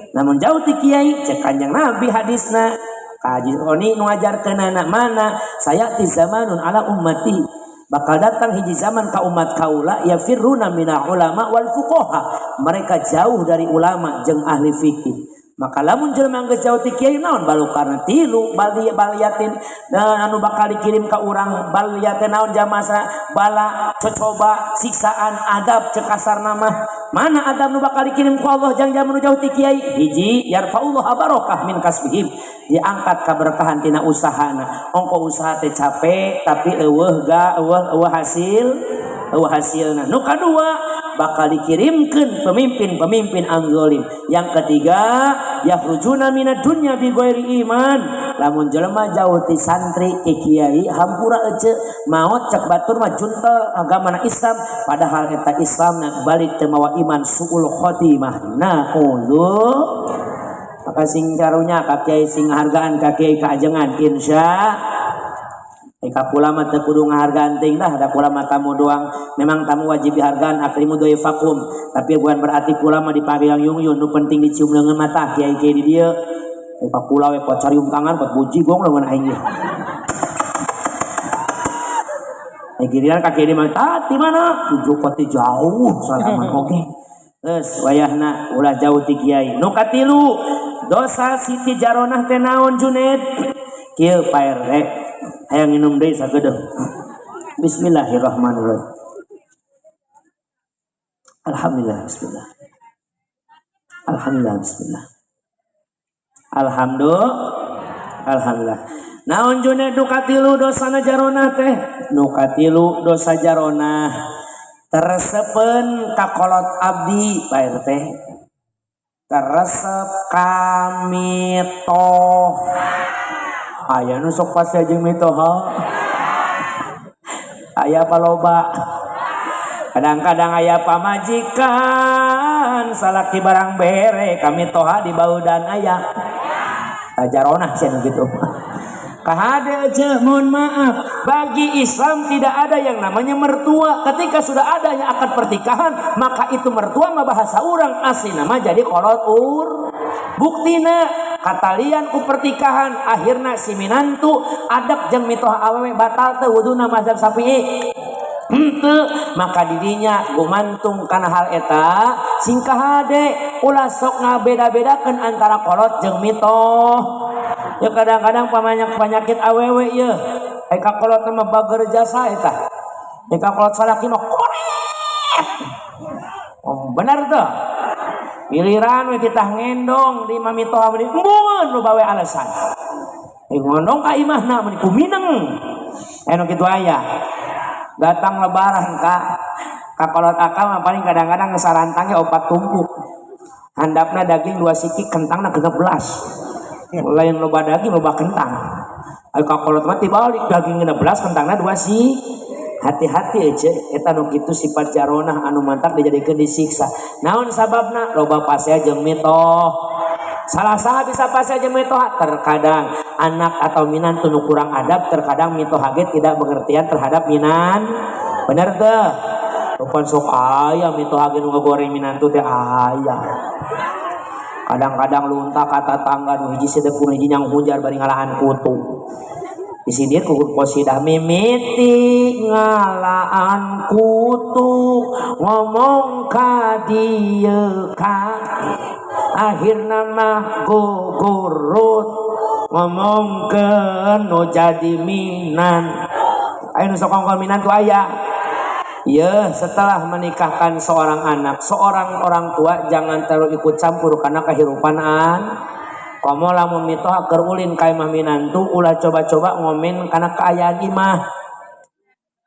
Namun jauh ti kiai cek Kanjeng Nabi hadisna kaji oni nu ngajarkeunana mana sayati zamanun ala ummati bakal datang hiji zaman ka umat kaula yafirruna minal ulama wal fuqaha, mereka jauh dari ulama jeung ahli fikih. Maka lamun jelema geus jauh ti kiai naon balukarna tilu bali baliatin anu bakal dikirim ka urang baliatin naon jamasa bala cocoba siksaan adab cek kasarna mah. Mana adab nu bakal dikirim ku Allah jang jalma nu jauh ti kiai? Hiji, yarfa'ullah barokah min kasbihim, diangkat kaberkahan tina usahana. Ongko usaha teh capek tapi eueuh ga eueuh eueuh hasil, eueuh hasilna. Nu kadua bakal dikirimkeun pemimpin-pemimpin anu zalim. Yang ketiga, yakhrujuna minad dunya bi ghairi iman. Lamun jelema jauh ti santri ti kiai hampura ece maot cek batur mah juntel agamana Islam, padahal eta Islamna balik teu mawa iman, suul khotimah. Na'udzu. Maka sing karunya ka kiai, sing hargaan ka kiai kaajengan insya. Ka kula mah teu kudu ngahargaan teuing dah, da kula mah tamu doang. Memang tamu wajib dihargaan, akrimu dhaifakum. Tapi bukan berarti kula mah dipabiang yung-yung, nu penting dicium leungeun mata kiai-kiai di dieu. Ka kula we pot carium tangan, pot buji gong leungeun aing ge. Giliran ka kiai mah, "Tat, di mana?" Tujuh pot jauh salaman oge. Geus wayahna ulah jauh ti kiai. Nu katilu, dosa Siti Jaronah teh naon Juned? Kieu Pak RT. Hayang minum deui sakedeung. Bismillahirrahmanirrahim. Alhamdulillah bismillah. Alhamdulillah bismillah. Alhamdulillah. Alhamdulillah. Naon Juned nu katilu dosana Jaronah teh? Nu katilu dosa Jaronah teresepeun ka kolot abdi Pak RT. Teresep kami toh. Aya nu sok pasti jeung mitoha. Aya paloba. Kadang-kadang aya pamajikan salaki barang bere kami toha di baudan aya. Tajaronah cenah gitu. Kahade aja, mohon maaf, bagi Islam tidak ada yang namanya mertua. Ketika sudah adanya akad pernikahan, maka itu mertua mah bahasa urang asli nama jadi kolot ur. Buktina katalian ku pernikahan akhirna si minantu adak jeung mitoha awewe batal teu wuduna mazhab Syafi'i. Henteu, maka dirinya gumantung kana hal eta sing kahade ulah sok ngabeda-bedakeun antara kolot jeung mitoh. Ya kadang-kadang pamanyak penyakit awewe ieu. Ai ka kolot mah bager jasa eta. Ai ka kolot salaki mah koret. Oh, benar tuh. Giliran we titah ngendong di mamitoha meuni embungeun nu bawe alasan. Ai ngendong ka imahna meuni kumineng. Anu kitu aya. Datang lebaran ka kolot akal mah paling kadang-kadang sarantangnya 4 tumpuk. Handapna daging 2 siki, kentangna 16. Lain loba daging loba kentang. Ai ka kolot mah tibalik daging 16 kentangna 2 si. Hati-hati ece, eta nu kitu sifat jaronah anu mantak dijadikeun disiksa. Naon sababna? Loba pasea jeung mitoh. Salah saha bisa pasea jeung mitoha? Terkadang anak atau minantu nu kurang adab, terkadang mitoha ge tidak pengertian terhadap minan. Bener teu? Rupan sok aya mitoha ge nu ngagoreng minantu teh aya. Kadang-kadang lunta ka tatangga, nu hiji sedep, nu hiji nyang hujar bari ngalahan kutu. Disindir ku qosidah mimiti ngalaan kutu, ngomong ka dieu ka akhirna mah gugurut, ngomongkeun nu jadi minan. Aya nu sok ngongkol minantu aya. Ya, setelah menikahkan seorang anak, seorang orang tua jangan terlalu ikut campur karena kehidupan an. Komo lamun mitoha keur ulin ka imah minantu, ulah coba-coba ngomen kana kaayaan imah.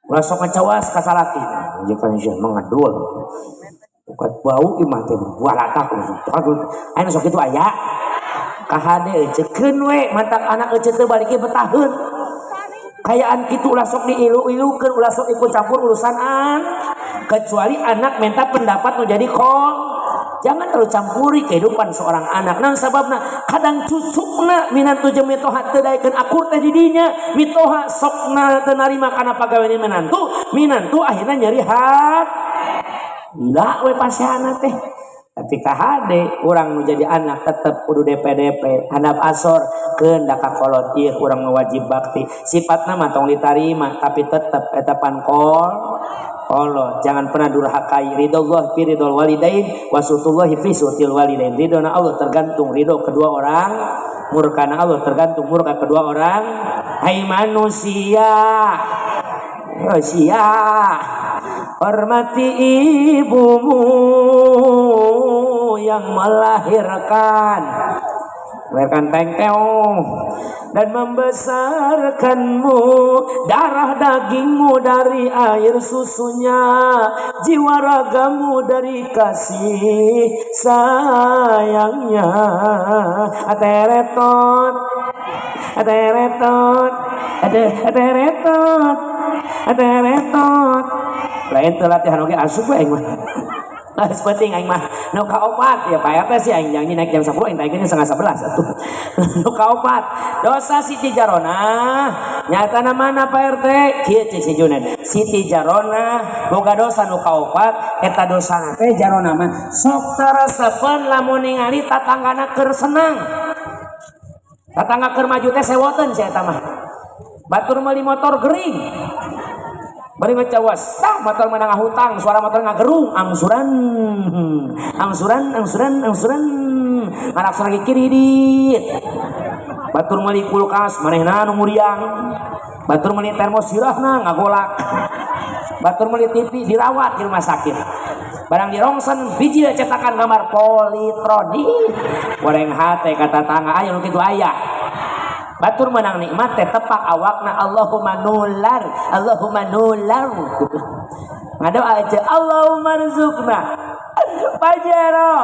Ulah sok ngacawas ka salaki. Jika sia mengedul. Bukan bau imah teh balatak. Aya nu sok kitu aya. Kahade ece keun we mantak anak ece teu balik ge betaheun. Kayaan kitu ulah sok diilu-ilukeun, ulah sok ikut campur urusan an. Kecuali anak minta pendapat nu jadi kol. Jangan terlalu campuri kehidupan seorang anak. Nah, sababna kadang cucukna minantu jeung mitoha teu daekeun akur teh di dinya. Mitoha sokna teu narima kana pagawean minantu, minantu akhirnya nyeri hat. Gila we pasehana teh. Tapi kahade urang nu jadi anak tetep kudu DP-DP handap asor keun da ka kolot ieu urang mah wajib bakti. Sifatna mah tong ditarima tapi tetep eta pan kol. Allah jangan pernah durhakai. Ridallah fi ridol walidain wa sutullahi fi sutil walidain. Ridona Allah tergantung ridho kedua orang, murkana Allah tergantung murka kedua orang. Hai manusia, manusia, hormati ibumu yang melahirkan, melahirkan tengteo dan membesarkanmu, darah dagingmu dari air susunya, jiwa ragamu dari kasih sayangnya. Teretot, teretot, teretot, teretot. Lain teu latihan oge asup we aing mah. Geus penting aing mah. Nu kaopat ya Pak RT sih aing janji naik jam 10 aing taikeun 10.30 atuh. Nu kaopat dosa Siti Jarona nyatana mana Pak RT? Kieu cek si Junet. Siti Jarona boga dosa nu kaopat, eta dosana teh Jarona mah sok taresepeun lamun ningali tatanggana keur senang. Tatangga keur maju teh sewoteun si eta mah. Batur meuli motor gering. Bari ngecawas, tah motor menang hutang, suara motor ngagerung, angsuran, angsuran, angsuran, angsuran, anak lagi kredit. Batur meuli kulkas, manehna nu muriang. Batur meuli termos sirahna ngagolak. Batur meuli TV dirawat di rumah sakit. Barang di rongsen biji cetakan gambar politronik. Goreng hate kata tangga aya nu kitu aya. Batur menang nikmat teh tepak awakna Allahumma nular, Allahumma nular. Ngadoa aja Allahumma rzuqna Pajero,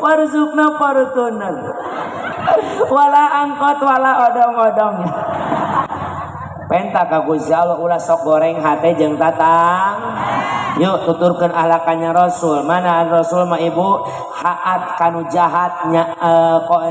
warzuqna Fortuner, wala angkot wala odong-odongnya. Penta ka Gusti Allah ulah sok goreng hate jeung tatang. Yuk tuturkeun ahlakannya Rasul. Mana Rasul mah ibu haat kanu jahat nya,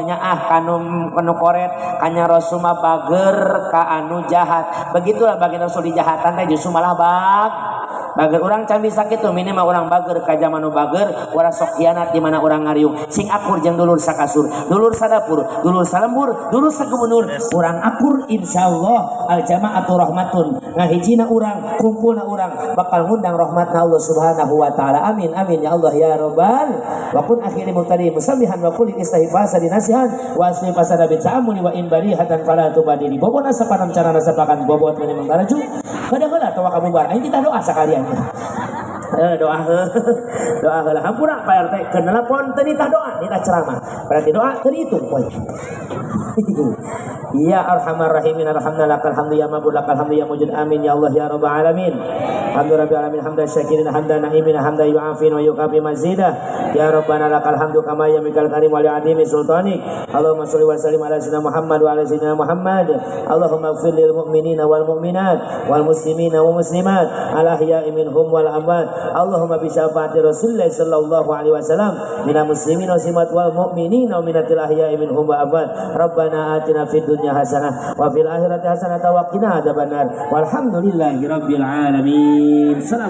nyaah kanu kanu koret kanya Rasul mah bager ka anu jahat. Begitulah bagian Rasul di jahatan teh justru malah bager. Urang can bisa kitu, minimal urang bager ka zaman nu bager, ulah sok hianat di mana urang ngariung. Sing akur jeung dulur sakasur, dulur sadapur, dulur salembur, dulur sagubernur. Urang akur insyaallah al jamaatu rahmatun. Ngahijina urang, kumpulna urang bakal ngundang rahmatna Allah Subhanahu wa taala. Amin amin ya Allah ya rabbal. Wa kun akhiri mutadi musammihan wa kulli istahi fasadi nasihan wa asli fasada bi ta'amuli wa in barihatan fala tubadili. Bobot asapanam cara nasapakan bobot menimang taraju. Kadang-kadang tawa kamu bar. Ayo kita doa sekalian. Doa doa heula, hampura Pak RT, keur nelpon teu nitah doa, nitah ceramah. Berarti doa teu dihitung poe. Ya arhamar rahimin arhamna, lakal hamdu ya mabud, lakal hamdu ya mujud, amin ya Allah ya rabbal alamin. Hamdu rabbil alamin hamdan syakirin hamdan naimin hamdan yu'afin wa yukafi mazidah. Ya rabbana lakal hamdu kama yamikal karim wa li'adimi sultanik. Allahumma sholli wa sallim ala sayyidina Muhammad wa ala sayyidina Muhammad. Allahumma ighfir lil mu'minina wal mu'minat wal muslimina wal muslimat al ahya'i minhum wal amwat. Allahumma bi syafaati Rasulillah sallallahu alaihi wasallam minal muslimin wal muslimat wal mu'minina wa minatil ahya'i minhum wa amwat. Rabbana atina fid dunya hasanah wa fil akhirati hasanah wa qina adzabannar. Walhamdulillahi rabbil alamin. Salam.